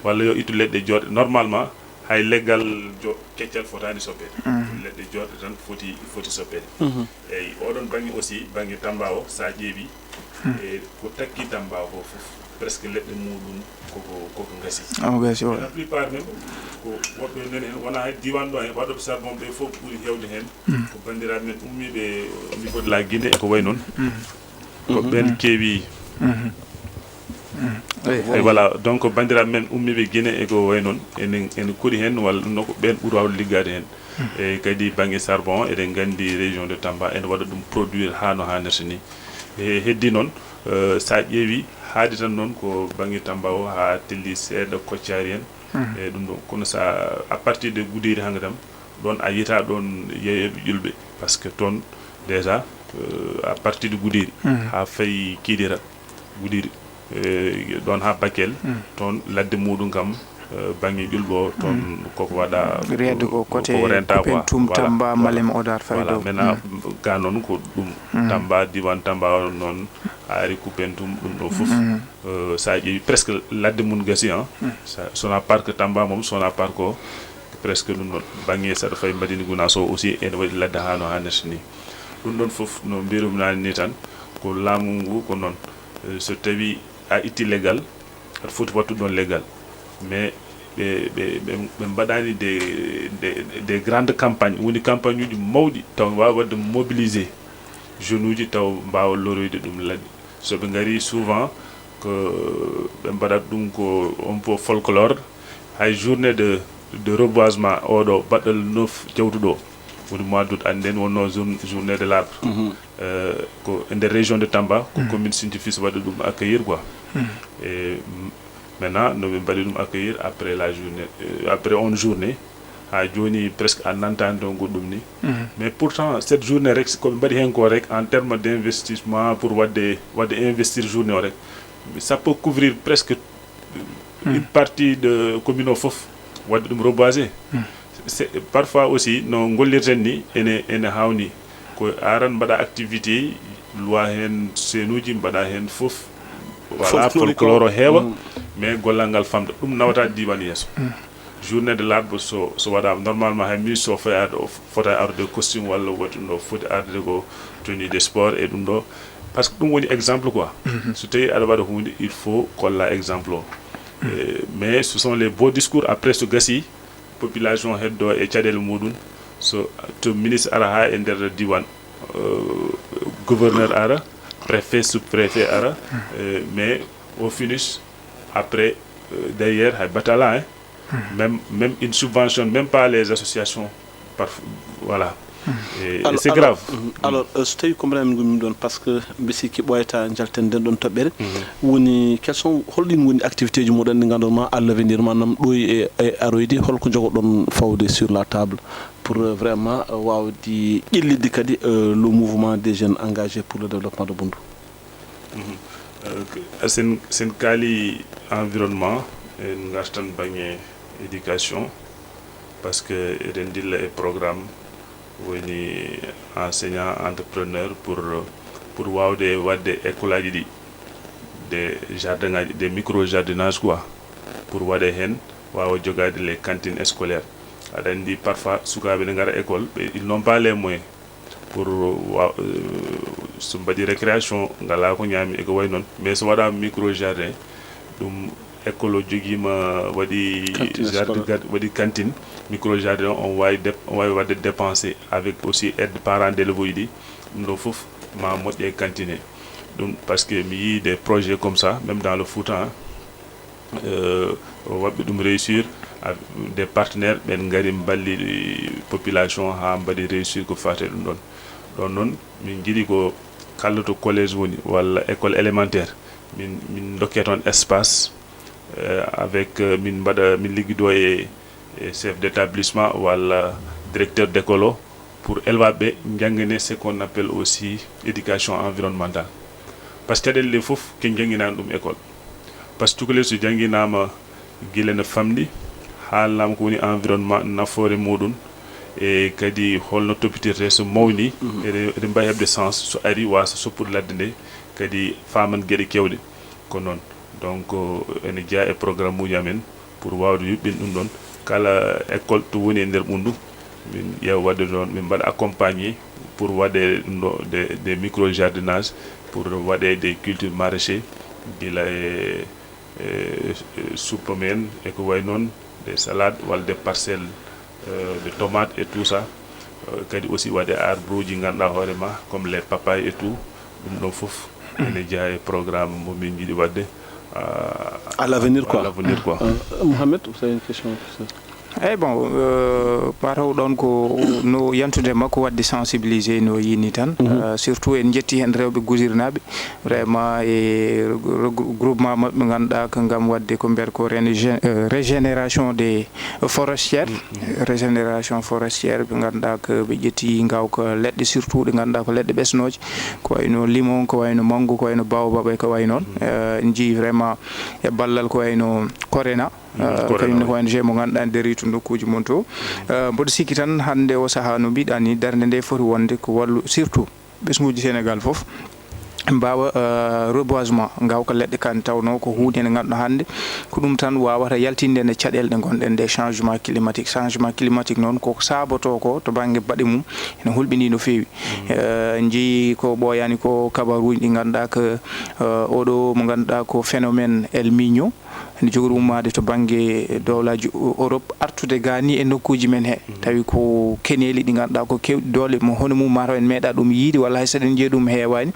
walla yo ittu leɗɗe joorɗe. Normalement, hay leggal jo-, keccal fotaani soppeede. Mm. Leɗɗe joorɗe tan foti, foti soppeede. Mhm. Eyi, oɗon bannge aussi, bannge Tamba o, so a ƴeewi, Mm. e ko takki Tamba ko fof, presque leɗɗe muɗum koko, koko ngasi. Omo gasi, o. La plupart même, ko woɓɓe men en, wonaa hay diiwaan ɗo, hay waɗooɓe charbon ɓe fof ɓuri heewde heen, Mm. ko banndiraaɓe men ummiiɓe au niveau de la Guinée e ko wayi noon. Mm. Ko Mhm. ɓeen keewi. Mhm. Mhm. Eyi, Eyi, eyi. voilà, donc banndiraaɓe men ummiiɓe Guinée e ko wayi noon, ene, ene koɗi heen, walla ɗum noon ko ɓeen ɓuri waawde liggaade heen. Mhm. E kadi bannge charbon, eɗen nganndi région de Tamba ene waɗa ɗum produire haa no haanirta ni. E heddi noon, eh, so a ƴeewi, haaɗi tan noon ko bannge Tamba o haa telli seeɗa Koccari en. Mhm. E ɗum ɗo, kono so a, à partir de Goudiry hannde tan, ɗoon a yiyata ɗoon yeeyooɓe ƴulɓe, par ce que toon déjà, euh, à partir de Goudiry, Mm. haa fayi Kidira, Goudiry, euh, ɗoon haa Bakel, Mm. toon ladde muɗum kam, euh, bannge ƴulɓe o, toon Mm. koko waɗa, Reedu ko ko côté ko renta quoi. Koupentoum, Voilà, Tamba, voilà. Malem Hodar, fayi Voilà, ɗo. Maintenant, Mm. ga noon ko ɗum, Mm. Tamba, diiwaan Tamba o noon, a ari Koupentoum, ɗum ɗo fof. Mm. Euh, so a ƴeewi presque ladde mum gasi, hein. Mm. Sa-, so wonaa parc Tamba mum, so wonaa parc o, presque ɗum ɗoon. Bannge saɗa fayi Madina Gounass o aussi, ene waɗi ladde haa no haanirta ni. Ɗum ɗoon fof no mbiyruɗaa ni tan, ko laamu ngu ko noon. Eh, so tawii a itti leggal, aɗa foti wattude ɗoon leggal. Mais ɓe, ɓe, ɓe, ɓe mbaɗaani des, des, des grandes campagnes, woni campagne uji mawɗi, taw waawa waɗde mobiliser jeunes uji, taw mbaawa loroyde ɗum laɗɗi. So ɓe ngarii souvent, ko ɓe mbaɗat ɗum ko un peu folklore. Hay journée de, de reboisement oɗo baɗɗo le neuf jawtuɗo, woni mois d'août, annden wonno jour-, journée de l'arbre. Mhm. Euh, ko e nder région de Tamba, ko Mhm. commune Sinthiou Fils waɗi ɗum accueillir quoi. Mhm. Et, mm, maintenant, no ɓe mbaɗi ɗum accueillir après la journée, euh, après une journée, haa jooni presque a nantaani toon goɗɗum ni. Mhm. Mais pourtant, cette journée rek, ko ɓe mbaɗi heen ko rek, en terme d' investissement, pour waɗde, waɗde investir journée o rek, ça peut couvrir presque Mhm. une partie de commune o fof, waɗde ɗum reboiser. Mhm. C'est, parfois aussi, no ngollirten ni, ene, ene haawni. Ko aran mbaɗa activité, luwa heen seenuuji, mbaɗa heen fof. Voilà, folklore o heewa, mais gollal ngal famɗa. Ɗum nawata diiwaan yeeso. Journée de l'arbre, so, so waɗaama, normalement, hay ministre o foti arde, o fota arde costume walla waɗi ɗum ɗo, foti arde ko tenue de sport e ɗum ɗo. Parce que ɗum woni exemple quoi. So tawi aɗa waɗa huunde, il faut kolla exemple o. Eh, mais ce sont les beaux discours, après so gasi, population heddo e caɗeele muɗum, so to ministre ara haa e nder diiwaan, euh, gouverneur ara, préfet, sous-préfet ara, euh, mais au finish, après, euh, derrière, hay batala, hein. Même, même, il ne subventionne même pas les associations. Parf-, voilà. Et, et c'est grave. Alors, euh, so tawi ko mbaɗa min ɗum ɗon, parce que mbi sikki ɓooyata njalten nden ɗon toɓɓere. Woni, quels sont, holɗin woni activité ji muɗon ɗi ngannduɗon ma à l'avenir, maanaam ɗo e, e aroyde, holko njogoɗon fawde sur la table pour, euh, vraiment, euh, waawde ƴellitde kadi, euh, le mouvement des jeunes engagés pour le développement de Boundu? Mhm. Euh, sen, sen kaali environnement, en ngartan baŋŋe éducation, parce que eɗen dilla e programme woni enseignant entrepreneur pour, pour waawde waɗde école aji ɗi, des jardin aji, des micro jardinage quoi, pour waɗe heen, waawa jogaade les cantines scolaires. Aɗa anndi parfois sukaaɓe ne ngara école, ɓe, ils n'ont pas les moyens. Pour wa-, euh, so mbaɗi récréation, ngalaa ko ñaami e ko wayi noon. Mais so waɗaama micro jardin, ɗum école o jogiima, waɗi jardin gar-, waɗi cantine, micro jardin, on waawi dép-, on waawi waɗde dépensé avec aussi aide parents d'élèves uji ɗi. Ɗum ɗo fof ma moƴƴe cantine. Ɗum parce que mi yii des projets comme ça, même dans le Fouta, hein. Euh, waɗɓe ɗum réussir, a-, des partenaires ɓen ngari mballi population haa mbaɗi réussir ko faati e ɗum ɗon. Ɗon noon, min njiɗi ko kala to collège woni walla école élémentaire, min, min ndokke toon espace, euh, avec, euh, min mbaɗa, min liggido e, e chef d'établissement walla directeur d'école o, pour élève ɓe njangane ce qu'on appelle aussi éducation environnementale. Parce que caɗeele ɗe fof ke njanginaani ɗum école. Parce que cukalel so jannginama gila no famɗi, haalnama ko woni environnement, nafoore muɗum, e kadi holno topitirte so mawni, eɗe, eɗe mbawi heɓde sens so ari wasa soppude ladde nde, kadi faman geɗe kewɗe. Ko noon. Donc, ene jeeya e programme uji amen pour wawde yuɓɓin ɗum ɗon. Kala école to woni e nder Ɓunndu, min ƴeewa waɗde ɗon, min mbaɗa accompagné pour waɗe ɗum ɗo des, des micro jardinage, pour waɗe des cultures maraîchers, gila e, e, e suppome en e ko way noon, des salades walla des parcelles, euh, de tomates et tout ça. Euh, kadi aussi waɗe arbre uji ganduɗa hoore ma, comme les papayes et tout. Ɗum ɗon fof ene jeeya e programme mo min jiɗi waɗde, euh, à l'avenir quoi. À l'avenir quoi. Euh, Mohamed, vous avez une question pour ça? Eyyi, bon, euh, mataw ɗon ko no yantude makko waɗde sensibiliser no yini tan. Euh, surtout en jetti hen rewɓe gusirnaɓe vraiment e regr-, regroupement maɓɓe ganduɗa ko ngam waɗde ko mbiyata ko rene-, euh, régénération des forestière, régénération forestière, ɓe ganduɗa ko ɓe ƴetti ngawka leɗɗe, surtout ɗe ganduɗa ko leɗɗe ɓesnoje, ko wayno limon, ko wayno mango, ko wayno baobab e ko way noon. Euh, en jii vraiment e ballal ko wayno Corena, euh, kañum ne ko O N G mo ganduɗa nder to nokkuji mon to. Euh, mboɗo sikki tan hande o saaha no mbiɗa ni, darde nde foti wonde ko wallu surtout ɓesnguuji Sénégal fof mbawa, euh, reboisement, ngawka leɗɗe kan, tawno ko hunde nde ganduɗa hande ko ɗum tan wawata yaltinde nde caɗele ɗe gonɗen nde changement climatique. Changement climatique noon ko saboto ko to banggue baɗe mum ene hulɓini no feewi. Euh, en jii ko ɓooyani ko kabaruji ɗi ganduɗa ko, euh, oɗo mo ganduɗa ko phénomène El Niño, ene jogori ummaade to bannge dowlaaji Europe, artude ga ni e nokkuuji men he. Tawi ko keneeli ɗi ngannduɗaa ko keewɗi doole, mo hono mum mataw en meeɗaa ɗum yiide, walla hay so eɗen njiya ɗum heewaani,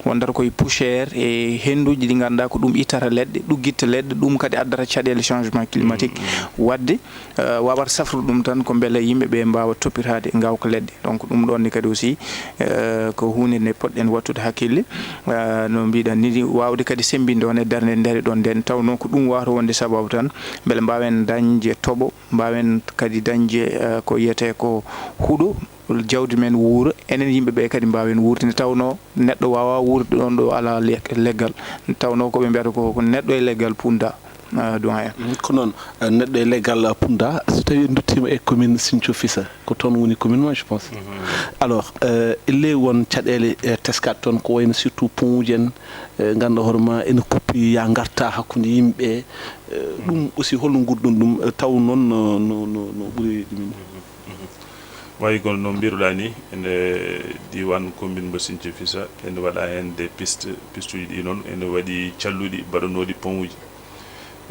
wondata koye poussière e hennduuji ɗi ngannduɗaa ko ɗum ittata leɗɗe, ɗuggitta leɗɗe, ɗum kadi addata caɗeele changement climatique. Waɗde, eh, wawata safrude ɗum tan ko mbele yimɓe ɓe mbaawa toppitaade ngawka leɗɗe. Donc, ɗum ɗon ne kadi aussi, eh, ko huunde nde poɗɗen wattude hakkille, eh, no mbiɗen ni, waawde kadi semmbinde on e darnde nde ɗon nden, tawnoo ko ɗum waawata wonde sababu tan, mbele mbaawen dañde toɓo, mbaawen kadi dañde, eh, ko wiyetee ko huɗo, jawdi men wuura, enen yimɓe ɓe kadi mbaawen wuurde, nde tawnoo neɗɗo waawaa wuurde ɗon ɗo alaa le-, leggal, nde tawnoo ko ɓe mbiyata ko, ko neɗɗo e leggal pundaa. euh, doyen. Ko noon, eh, neɗɗo e leggal Punda, so tawi en duttima e commune Sinthiou Fissa, ko toon woni commune ma, je pense. Alors, eh, elle won caɗeele, eh, teskaɗe toon, ko wayno surtout pont uji en, eh, ganduɗa hoore ma ene kuppi ya garta hakkude yimɓe, eh, ɗum aussi holno gurdon ɗum, eh, taw noon no, no, no, no ɓuri ɗumen? Wayi kono no mbiruɗa ni, ene diwan commune mo Sinthiou Fissa ene waɗa hen des pistes, pistuji ɗi noon ene waɗi calluɗi mbaɗanoɗi pont uji.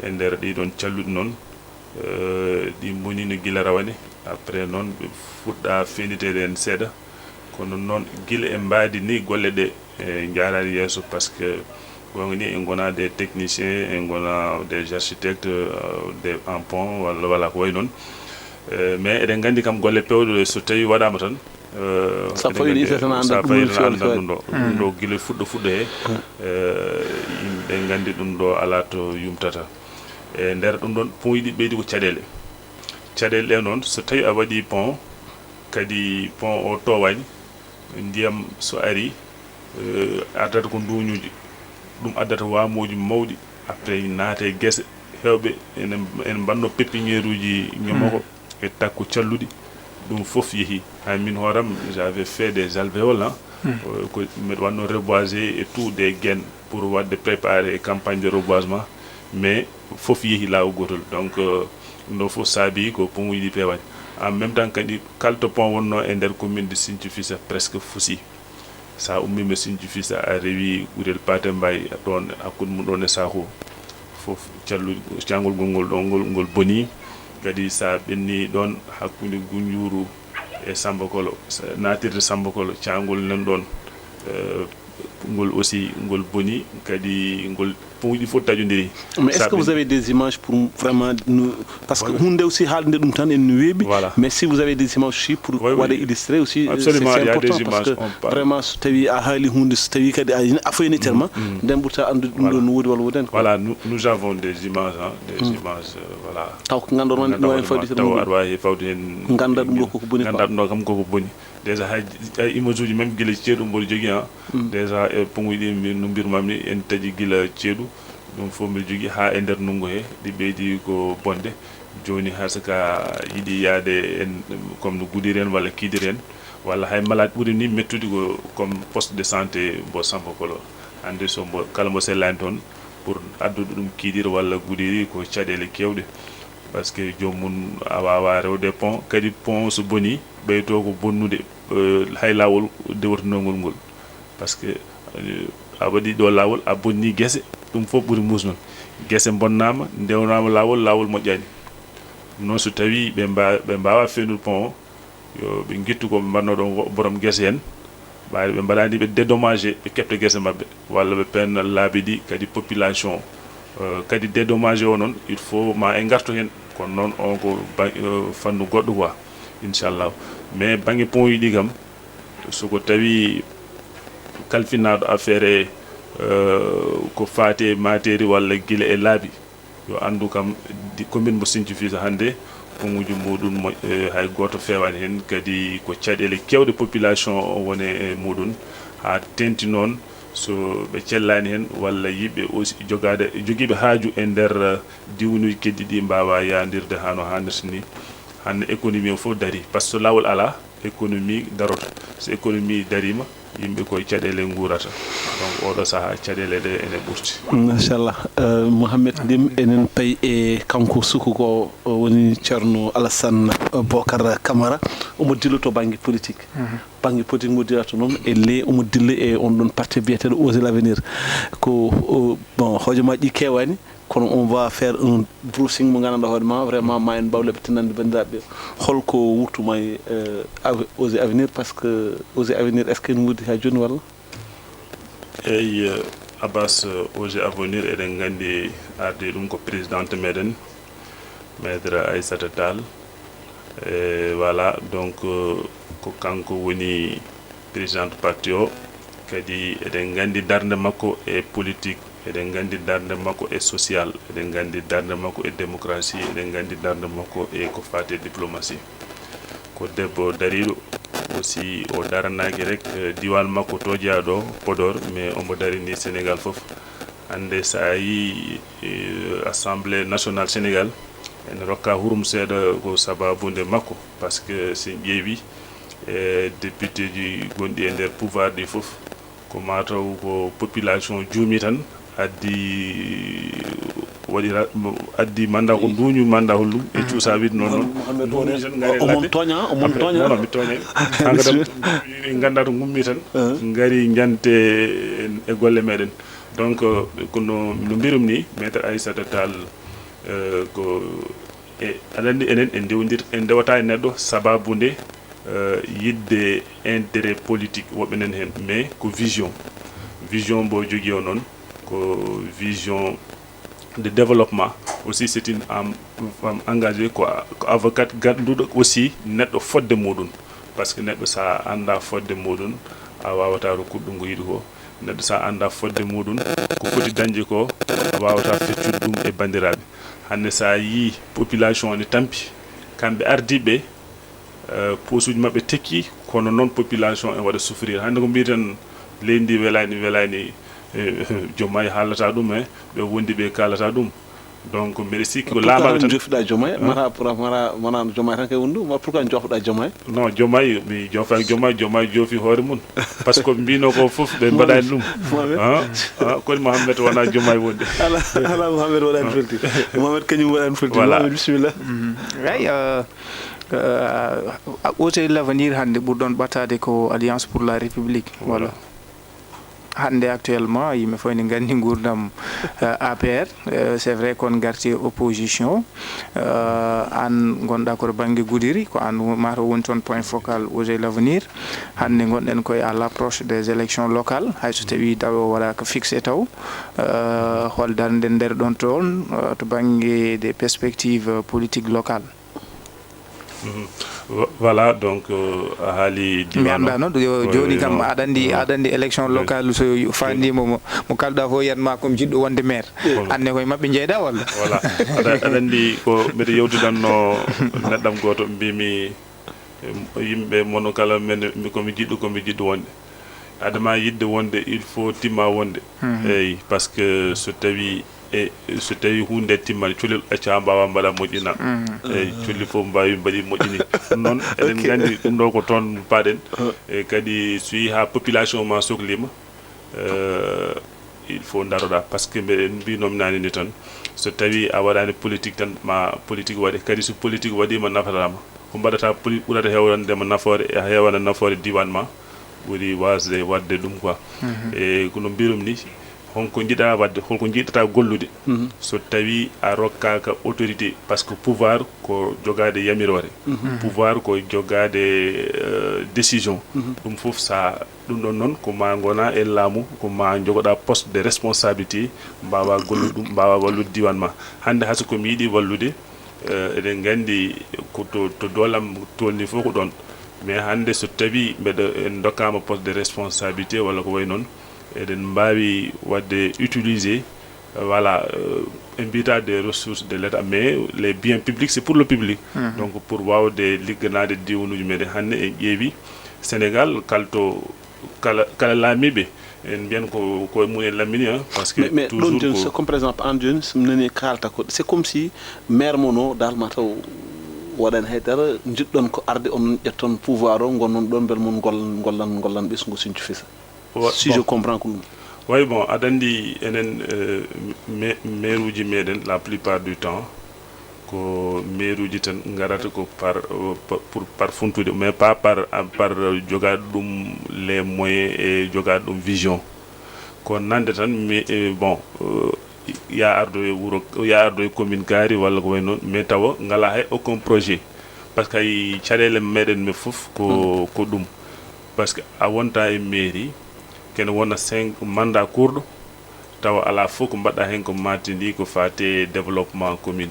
E nder ɗi ɗon calluɗi noon, eh, ɗi mbonino gila rawane. Après noon ɓe fuɗɗa feniteede hen seeɗa. Kono noon gila e mbaadi ni golle ɗe, eh, njaaraani yeeso, parce que goonga ni en ngona des techniciens, en ngona des architectes, euh, des en pont walla wala ko wayi noon. Eh, mais eɗen nganndi kam golle pewɗe ɗe so tawi waɗaama tan, eh, Sa eɗen fawi nganndi- ɗi tan a anndat sa ɗum fawi no tan feewi, anndat feewi. Ɗum ɗo, ɗum ɗo gila fuɗɗo fuɗɗo he, eh, yimɓe nganndi ɗum ɗo alaa to yumtata. E nder ɗum ɗon pont yiɗi ɓeydi ko caɗeele. Caɗeele ɗe noon so tawi a waɗi pont, kadi pont o towaani, ndiyam so ari, eh, ardata ko nduuñuuji. Ɗum addata waamuuji mawɗi, après naata e gese. Heewɓe ene ene mbanno pépinière uji ñomoko e takko calluɗi. Ɗum fof yehi. Hay min hooram, j'avais fait des alvéoles, hein. Euh, ko mbeɗa wanno reboiser et tout des gaines pour waɗde préparer campagne de reboisement, mais fof yehi laawol gootol. Donc, euh, ɗum ɗo fof saabi ko pont uji ɗi peewani. En même temps kadi kalto pont wonno e nder commune de Sinthiou Fissa presque fusi. Sa ummima Sinthiou Fissa a rewi Gurel Paate Mbaye ɗon hakkunde mum ɗon e Saako, fof callu caangol gongol ɗon ngol ngol boni. Kadi sa ɓenni ɗon hakkunde Gunjuru e Samba Kolo, sa natirde Samba Kolo, caangol nan ɗon, eh, ngol aussi ngol boni. Kadi ngol pont uji fof taƴodiri. Mais est-ce que vous avez des images pour vraiment nous, parce que hunde aussi haalde ɗum tan en weeɓi. Voilà. Mais si vous avez des images aussi pour Oui, oui. Waɗa illustrer aussi, euh, Absolument, c'est il y a des important parce images, que on parle. Vraiment so tawi a haali hunde, so tawi kadi a ina afoyni tellement, nden ɓurta anndude ɗum ɗo no woodi walla woodani quoi. Voilà, nous, nous avons des images, hein, des images, euh, voilà. Taw ko ganduɗon woni ɗum en fawde Taw aɗa wawi fawde hen Ganda ɗum ɗo koko boni quoi. Ganda ɗum ɗo kam koko boni. Déjà hay, hay image uji même gila ceeɗu mboɗo jogui, hein. Déjà e ponguji ɗi mbi- no mbirmami en taƴi gila ceeɗu. Ɗum fof mbiɗa jogui ha e nder ndunngu he ɗi ɓeydi ko bonde. Joni hay saka yiɗi yaade en comme no Gudiri en walla Kidiri en, walla hay malade ɓuri ni mettude ko comme poste de santé mbo Samba Kolo. Hande so mbo kala mbo sellani toon pour addude ɗum Kidiri walla Gudiri ko caɗele kewɗe. Parce que joomum a wawa rewde pont, kadi pont so boni ɓeyto ko bonnude, euh, hay lawol dewartinongol ngol. Parce que, euh, a waɗi ɗo lawol, a bonni guese, ɗum fof ɓuri musnon. Guese bonnama, ndewnama lawol, lawol moƴƴani. Ɗum noon so tawi ɓe mba- ɓe mbawa fendude pont o, yo ɓe guittu ko ɓe mbanno ɗon wo- borom guese en. Ɓayde ɓe mbaɗani ɓe dédommagé, ɓe kepta guese mabɓe, walla ɓe penna laabi ɗi, kadi population, euh, kadi dédommagé o noon, il faut ma en gartu hen. Kono noon on ko ba- euh, fannu goɗɗo quoi, inchallah. Mais banggue pont uji ɗi kam, soko tawi kalfinaɗo affaire, euh, ko fati e materi walla guila e laabi, yo anndu kam, di- commune mo Sinthiou Fissa hannde, ponguji muɗum mo- eh, hay goto fewani hen, kadi ko caɗele kewɗe population o woni e muɗum. Ha tenti noon so ɓe cellani hen walla yiɓe aussi jogade, jogiiɓe haaju e nder, eh, diwnuji keddi ɗi mbawa yadirde hano hannirta ni. Hande économie o fof dari, parce que so lawol ala, économie daroto. So économie darima, yimɓe koye caɗele guurata. Donc oɗo saaha caɗele ɗe ene ɓurti. Machallah. Euh, Mouhamed Lim, enen payi e kanko suku ko, o woni Ceerno Alassane Bocar Camara. Omo dillo to banggue politique. Banggue politique mo dillata noon, elle omo dilla e on ɗon parti biyeteɗo Oser l'avenir. Ko, o, bon, hojomaji ɗi kewani, kono on va faire un browsing mo gandanɗa hoore ma, vraiment ma en mbaw lebtinande bandiraɓe holko wurtuma e, euh, Ave- Oser avenir, parce que Oser avenir est ce que ene wuurdi ha joni walla? Eyyi, euh, Abbas, euh, Oser avenir eɗen gandi ardi ɗum ko présidente meɗen, maître Aissata Tall. E voilà, donc, euh, ko kanko woni présidente parti o. Kadi eɗen gandi darde makko e politique, eɗen gandi darde makko e social, eɗen gandi darde makko e démocratie, eɗen gandi darde makko e ko fati e diplomatie. Ko debbo dariɗo aussi, o daranaki rek, eh, diwan makko to jeyaɗo Podor, mais omo darini Sénégal fof. Hannde, so a yii, eh, Assemblée nationale Sénégal, ene rokka hurum seeɗa ko sababu nde makko, parce que so en ƴeewi, eh, député ji gonɗi e nder pouvoir ɗi fof, ko mataw ko population juumi tan, addi, waɗira, addi mandat ko duuñi mandat hollum e cuusa wiide noon noon. Duuñi tan ngari ladde. Omon tooña, omon tooña. Non, non, mi tooñay. Hanga tan, en nganndaa to ngummi tan, ngari njante e golle meɗen. Donc, euh, kono no mbirum ni, Maître Aissata Tall, euh, ko e aɗa anndi enen en ndewdir, en ndewata e neɗɗo sababu nde, euh, yiɗde intérêt politique woɓɓe nen heen, mais ko vision. Vision mbo jogii o noon, ko vision de développement. Aussi, c'est une am-, femme engagée, ko, ko avocate ganduɗo aussi neɗɗo fodde muɗum. Parce que neɗɗo sa annda fodde muɗum, a wawata rokkude ɗum ko yiɗi ko. Neɗɗo sa annda fodde muɗum, ko foti dañde ko, a wawata feccude ɗum e bandiraɓe. Hannde sa yii population ne tampi, kamɓe ardiɓe, euh, posuji maɓɓe tekki, kono noon population en waɗa souffrir. Hannde ko mbiyeten leydi ndi welani, welani, eh, Diomaye haalata ɗum, eh, ɓe wondi ɓe kaalata ɗum. Donc, mbeɗa sikki ko laamaɓe tan. Jofiɗa Diomaye, mara, mara, mara Diomaye tan kay wondu, ma pourquoi jofiɗa Diomaye? Non, Diomaye, mi jofaaki Diomaye, Diomaye jofi hoore mum. Parce que mbino ko fof, ɓe mbaɗani ɗum. Mohamed. Ah, ah, kono Mohamed wona Diomaye wonde. Ala, ala Mohamed waɗani felti. Mohamed kañum waɗani felti. Voilà. Mohamed, bisimilla. Mhm. Eyi, euh, euh, Osez l'Avenir hannde ɓurɗon ɓattade ko Alliance pour la République. Voilà. Voilà. Hannde actuellement, yimɓe fof ne nganndi nguurndam, euh, A P R. Euh, c'est vrai kon ngarti opposition. Euh, aan ngonɗa ko to bannge Goudiri, ko aan wo-, mataw woni toon point focal Osez l'Avenir. Hannde ngonɗen koye à l'approche des élections locales, hay so tawii date o waɗaaka fixé taw. Euh, hol darnde nder ɗon toon, euh, to bannge des perspectives, euh, politiques locales? Mhm. Vo-, voilà, donc, euh, a haali mi diwan o. Annda noon, yo, oui, jooni oui, kam, non. Aɗa anndi, non, aɗa anndi élection locale so fandima mo, mo kalɗa fof yiyat ma comme jiɗɗo wonde maire. Bon. Anne koye maɓɓe jeyɗa walla? Voilà. Aɗa, aɗa anndi ko mbeɗa yewtidanno neɗɗam gooto, mbimi, em, yimɓe mono kala men, mi, ko mi jiɗɗo, ko mi jiɗɗo wonde. Adama yiɗde wonde, il faut timma wonde. Mhm. Eyi, parce que so tawi, e, so tawi huunde timmani, colel acca mbawa mbaɗa moƴƴina. Mhm. Eyi, colli fof mbawi mbaɗi moƴƴini. Ɗum noon, eɗen nganndi ɗum ɗo ko toon paɗen. E kadi so yi ha population ma soklima, eh, il faut daroɗa, parce que mbeɗen mbinomi nani ni tan, so tawi a waɗani politique tan, ma politique waɗe, kadi so politique waɗima nafatama, ko mbaɗata poli-, ɓurata hewrande ma nafoore, e hewana nafoore diwan ma, ɓuri wasde waɗde ɗum quoi. Mhm. E kono mbirum ni, honko jiɗa waɗde, holko jiɗata gollude? Mhm. So tawi a rokkaka autorité, parce que pouvoir ko jogade yamirore. Mhm. Pouvoir ko jogade, euh, décision. Mhm. Ɗum fof sa Ɗum ɗon noon ko ma ngona e laamu, ko ma jogoɗa poste de responsabilité, mbawa gollude ɗum, mbawa wallude diwan ma. Hannde hay so ko mi yiɗi wallude, eh, eɗen nganndi ko to, to doolam tolni fof ko ɗon. Mais hannde so tawi mbeɗa, en dokkama poste de responsabilité walla ko way noon, eɗen mbawi waɗde utiliser, voilà, euh, en mbiyata des ressources de l'État, mais les biens publics, c'est pour le public. Mhm. Donc, pour wawde ligganade diwnuji meɗen, hannde en ƴeewi Sénégal, kalto kala, kala laamiiɓe, en mbiyan ko, ko e mum en lammini, hein, parce que mais, mais toujours ɗon jooni, ko c'est comme par exemple, an jooni, so mi nani kalta ko, c'est comme si maire mon o, dal ma taw waɗani haydara, jiɗɗon ko arde on ƴetton pouvoir o, gonnon ɗon, bel mon gollan, gollan, gollan ɓesngu Sinthiou Fissa. Wa-, si je bon. Comprends ko ɗum. Way, bon, aɗa anndi enen, euh, me-, maire uji meɗen, la plupart du temps, ko maire uji tan ngarata ko par, euh, pa-, pour, par funtude, mais pas par, par jogaade ɗum les moyens e jogaade ɗum vision. Ko nande tan, mi, eh, bon, euh, ya ardo e wuro, ya ardo e commune kaari walla ko way noon, mais tawa ngala hay aucun projet. Parce que ay caɗeele meɗen me fof ko, ko ɗum. Parce que a wonta e mairie, kene wona cinq mandat kurɗo, tawa ala fof ko mbaɗɗa heen ko matindi ko faate développement commune.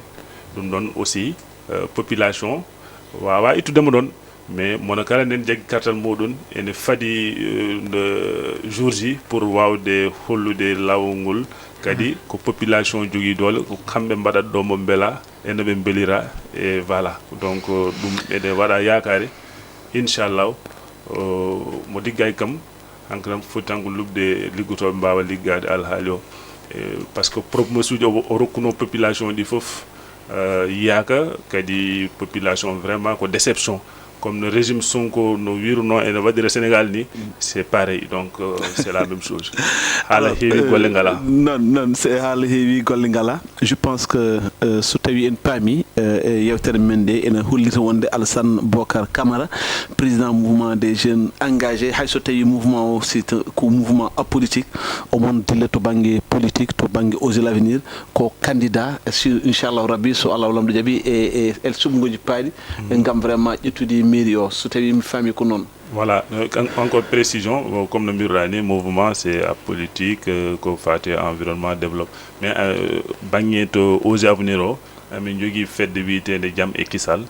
Ɗum ɗon aussi, euh, population wawa ittudemo ɗon, mais mono kala nden jaggi kartal muɗum, ene fadi, euh, nde jour ji pour wawde hollude laawol ngol. Kadi ko population jogii doole, ko kamɓe mbaɗat ɗo mo mbela, ene ɓe mbelira, e voilà. Donc, euh, ɗum eɗe waɗa yaakaare, inchallah, euh, mo liggay kam, hanko tan foti tan ko luɓde liggotooɓe mbaawa liggaade alhaali o. Eh, par ce que promesse uji o o rokkuno population ɗi fof, eh, yiyaaka. Kadi population vraiment ko déception, comme no régime Sonko no wiruno ene waɗira Sénégal ni, c'est pareil. Donc, euh, c'est la même chose. Haala heewi, golle ngala. Non, non, c'est haala heewi, golle ngala. Je pense que, euh, so tawi en paami, euh, e yewtere men nde, ene hollita wonde Alassane Bocar Camara, président mouvement des jeunes engagés, hay so tawi mouvement o c'est un- ko mouvement apolitique, omon dille to banggue politique, to banggue Osez l'Avenir, ko candidat sur, inchallahu rabbi, so Allah lamɗo jaaɓi, e e e suɓngooji paaɗi, ngam vraiment ƴettude mairie o, so tawi mi faami ko noon. Voilà, euh, kan- encore précision, euh, comme no mbiruɗa ni, mouvement c'est apolitique, euh, ko fate environnement, développement. Mais, euh, banggue to Osez Avenir o, amin jogui fedde wiyetede Jaam e Kisal.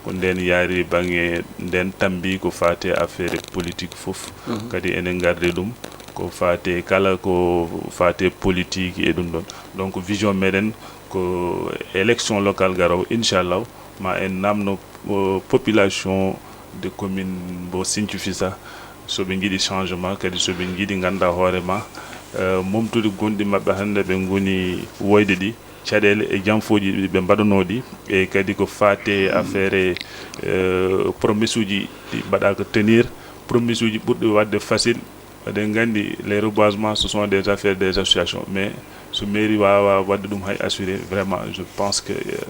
Ko nden yaari banggue nden tambi ko fate affaire politique fof. Kadi enen gardi ɗum ko fate kala ko fate politique e ɗum ɗon. Donc vision meɗen ko élection locale garowo, inchallah, ma en namno, euh, population de commune mbo Sinthiou Fissa, soɓe jiiɗi changement, kadi soɓe jiiɗi ganduɗa hoore ma, euh, momtude gonɗi mabɓe hande ɓe goni woyde ɗi, caɗele e janfoji ɗi ɓe mbaɗano ɗi, e kadi ko fate affaire, euh, promesse uji ɗi mbaɗaka tenir, promesse uji ɓurɗi wadde facile. Eɗen gandi les reboisements ce sont des affaires des associations, mais so mairie wawa wadde ɗum hay assuré, vraiment je pense que, euh,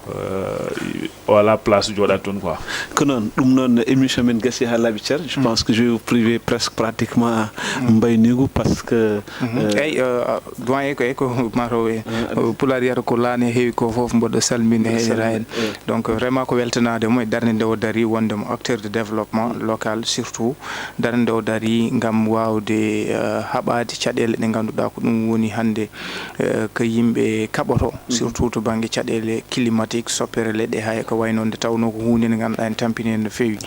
euh, o ala place joɗat toon quoi. Ko noon, ɗum noon émission men gasi ha laaɓi cer. Je pense que je vais vous priver presque pratiquement mbaynigu parce que, euh, eyyi, euh, doyen ko e ko mato e, euh, pulaar wiyata ko laane heewi ko fof mboɗo salmini heeɗira heen. Donc vraiment ko weltanaade mo e darnde nde o dari wonde mo acteur de développement local, surtout darnde nde o dari ngam waawde, euh, haɓaade caɗeele ɗe ngannduɗaa ko ɗum woni hannde, euh, ko yimɓe kaɓoto, surtout to bannge caɗeele climatique, soppere leɗɗe, hay ko wayno nde tawnoo ko huunde nde ngannduɗaa ene tampini en no feewi.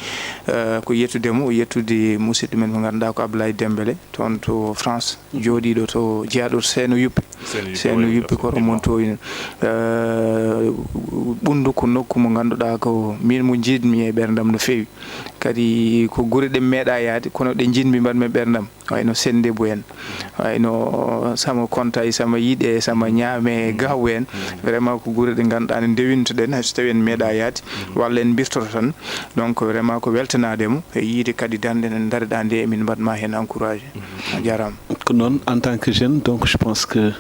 Euh, ko yettude mo, yettude musidɗo men mo ngannduɗaa ko Ablaye Dembélé, toon to France, jooɗiiɗo to, jeyaaɗo Seeno Yuppe. Seeno Yuppe, Seeno Yuppe, ko effectivement. Romonto ina. Euh, Ɓunndu ko nokku mo ngannduɗaa ko miin mo njiɗmi e ɓerndam no feewi. Kadi ko gure ɗe meeɗa yaade, kono ɗe njiɗmi mbaɗmi e ɓerndam. Wayno Senndebu en, wayno Sama Konta e Sama Yiɗe, Sama Ñaame e Gaawu en. Vraiment ko gure ɗe ngannduɗaa ne ndewintoɗen, hay so tawii en meeɗa yaade, walla en mbirtoto tan. Donc vraiment ko weltanaade mo e yiide kadi darnde nde ndareɗaa nde, emin mbaɗ ma heen encouragé. A jaaraama. Ko noon, en tant que jeune, donc je pense que,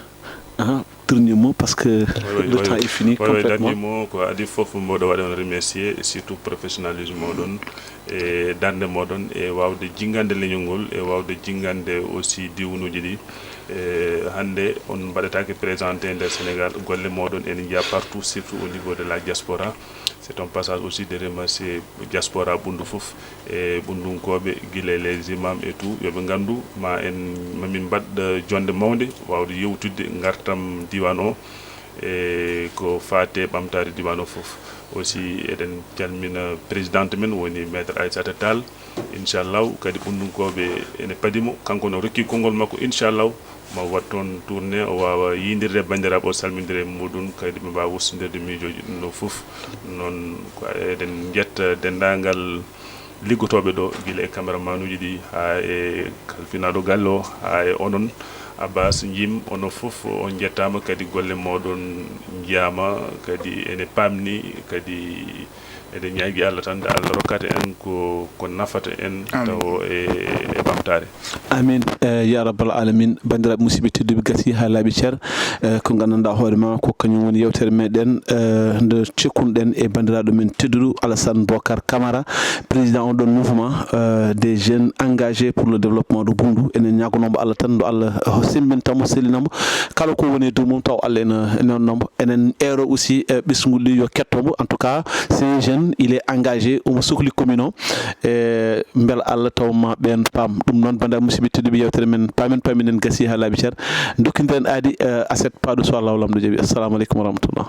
ah, dernier mot, parce que oui, oui, le oui, temps est fini oui, oui, complètement. Dernier mot, ko adi fof mboɗo waɗi on remercier, et surtout professionnalisme moɗon, e darnde moɗon, e wawde jinngande leñol ngol, e wawde jinngande aussi diwnuji ɗi. E hannde on mbaɗatake présenté nder Sénégal, golle moɗon ene njiya partout, surtout au niveau de la diaspora. C'est un passage aussi de remercier diaspora Ɓunndu fof, e Ɓunndunkooɓe, gila e les imams et tout, yoɓe nganndu ma en, mamin mbaɗ, eh, jonnde mawnde, wawde yewtidde ngartam diwan o, e ko faate ɓamtaare diwan o fof. Aussi, eɗen calmina présidente men, woni Maître Aissata Tall. Inchallahu, kadi Ɓunndunkooɓe ene padi mo, kanko no rokki konngol makko, inchallahu, ma waɗ toon tournée, o waawa yiydirde e banndiraaɓe, o salmindira e muɗum, kadi ɓe mbaawa wostondirde miijooji ɗum ɗo fof. Noon ko eɗen njetta denndaangal liggotooɓe ɗo, gila e caméraman uji ɗi, haa e kalfinaaɗo galle o, haa e onon, Abbas Jim, onon fof on njettaama, kadi golle mooɗon njiyaama, kadi ene paamni, kadi eɗen ñaagi Allah tan, nde Allah rokkata en ko, ko nafata en, amin, tawo e, e ɓamtaare. Amin. Eh, ya rabbal alamin. Banndiraaɓe musidɓe tedduɓe, gasi haa laaɓi cer. Eh, ko nganndanɗaa hoore ma, ko kañum woni yewtere meɗen, eh, nde cekkunɗen e banndiraaɗo men tedduɗo Alassane Bocar Camara, président on ɗon mouvement, eh, des jeunes engagés pour le développement de Boundu. Enen ñaagonomo Allah tan, nde Allah, eh, semmbinta mo, sellina mo. Kala ko woni e dow mum, taw Allah ene, ene nonno mo. Enen eero aussi, eh, ɓesngu ɗi yo ketto mo. En tout cas, c'est un jeune, il est engagé, omo sokli commune o. E mbela Allah taw ma ɓeen paam. Ɗum noon, banndiraaɓe musidɓe tedduɓe, yewtere men Paamen Paaminen gasi haa laaɓi cer. Ndokkindiren aadi, eh, aset paaɗo, so Allah lamɗo jaɓi. Assalamu aleykum wa rahmatullah.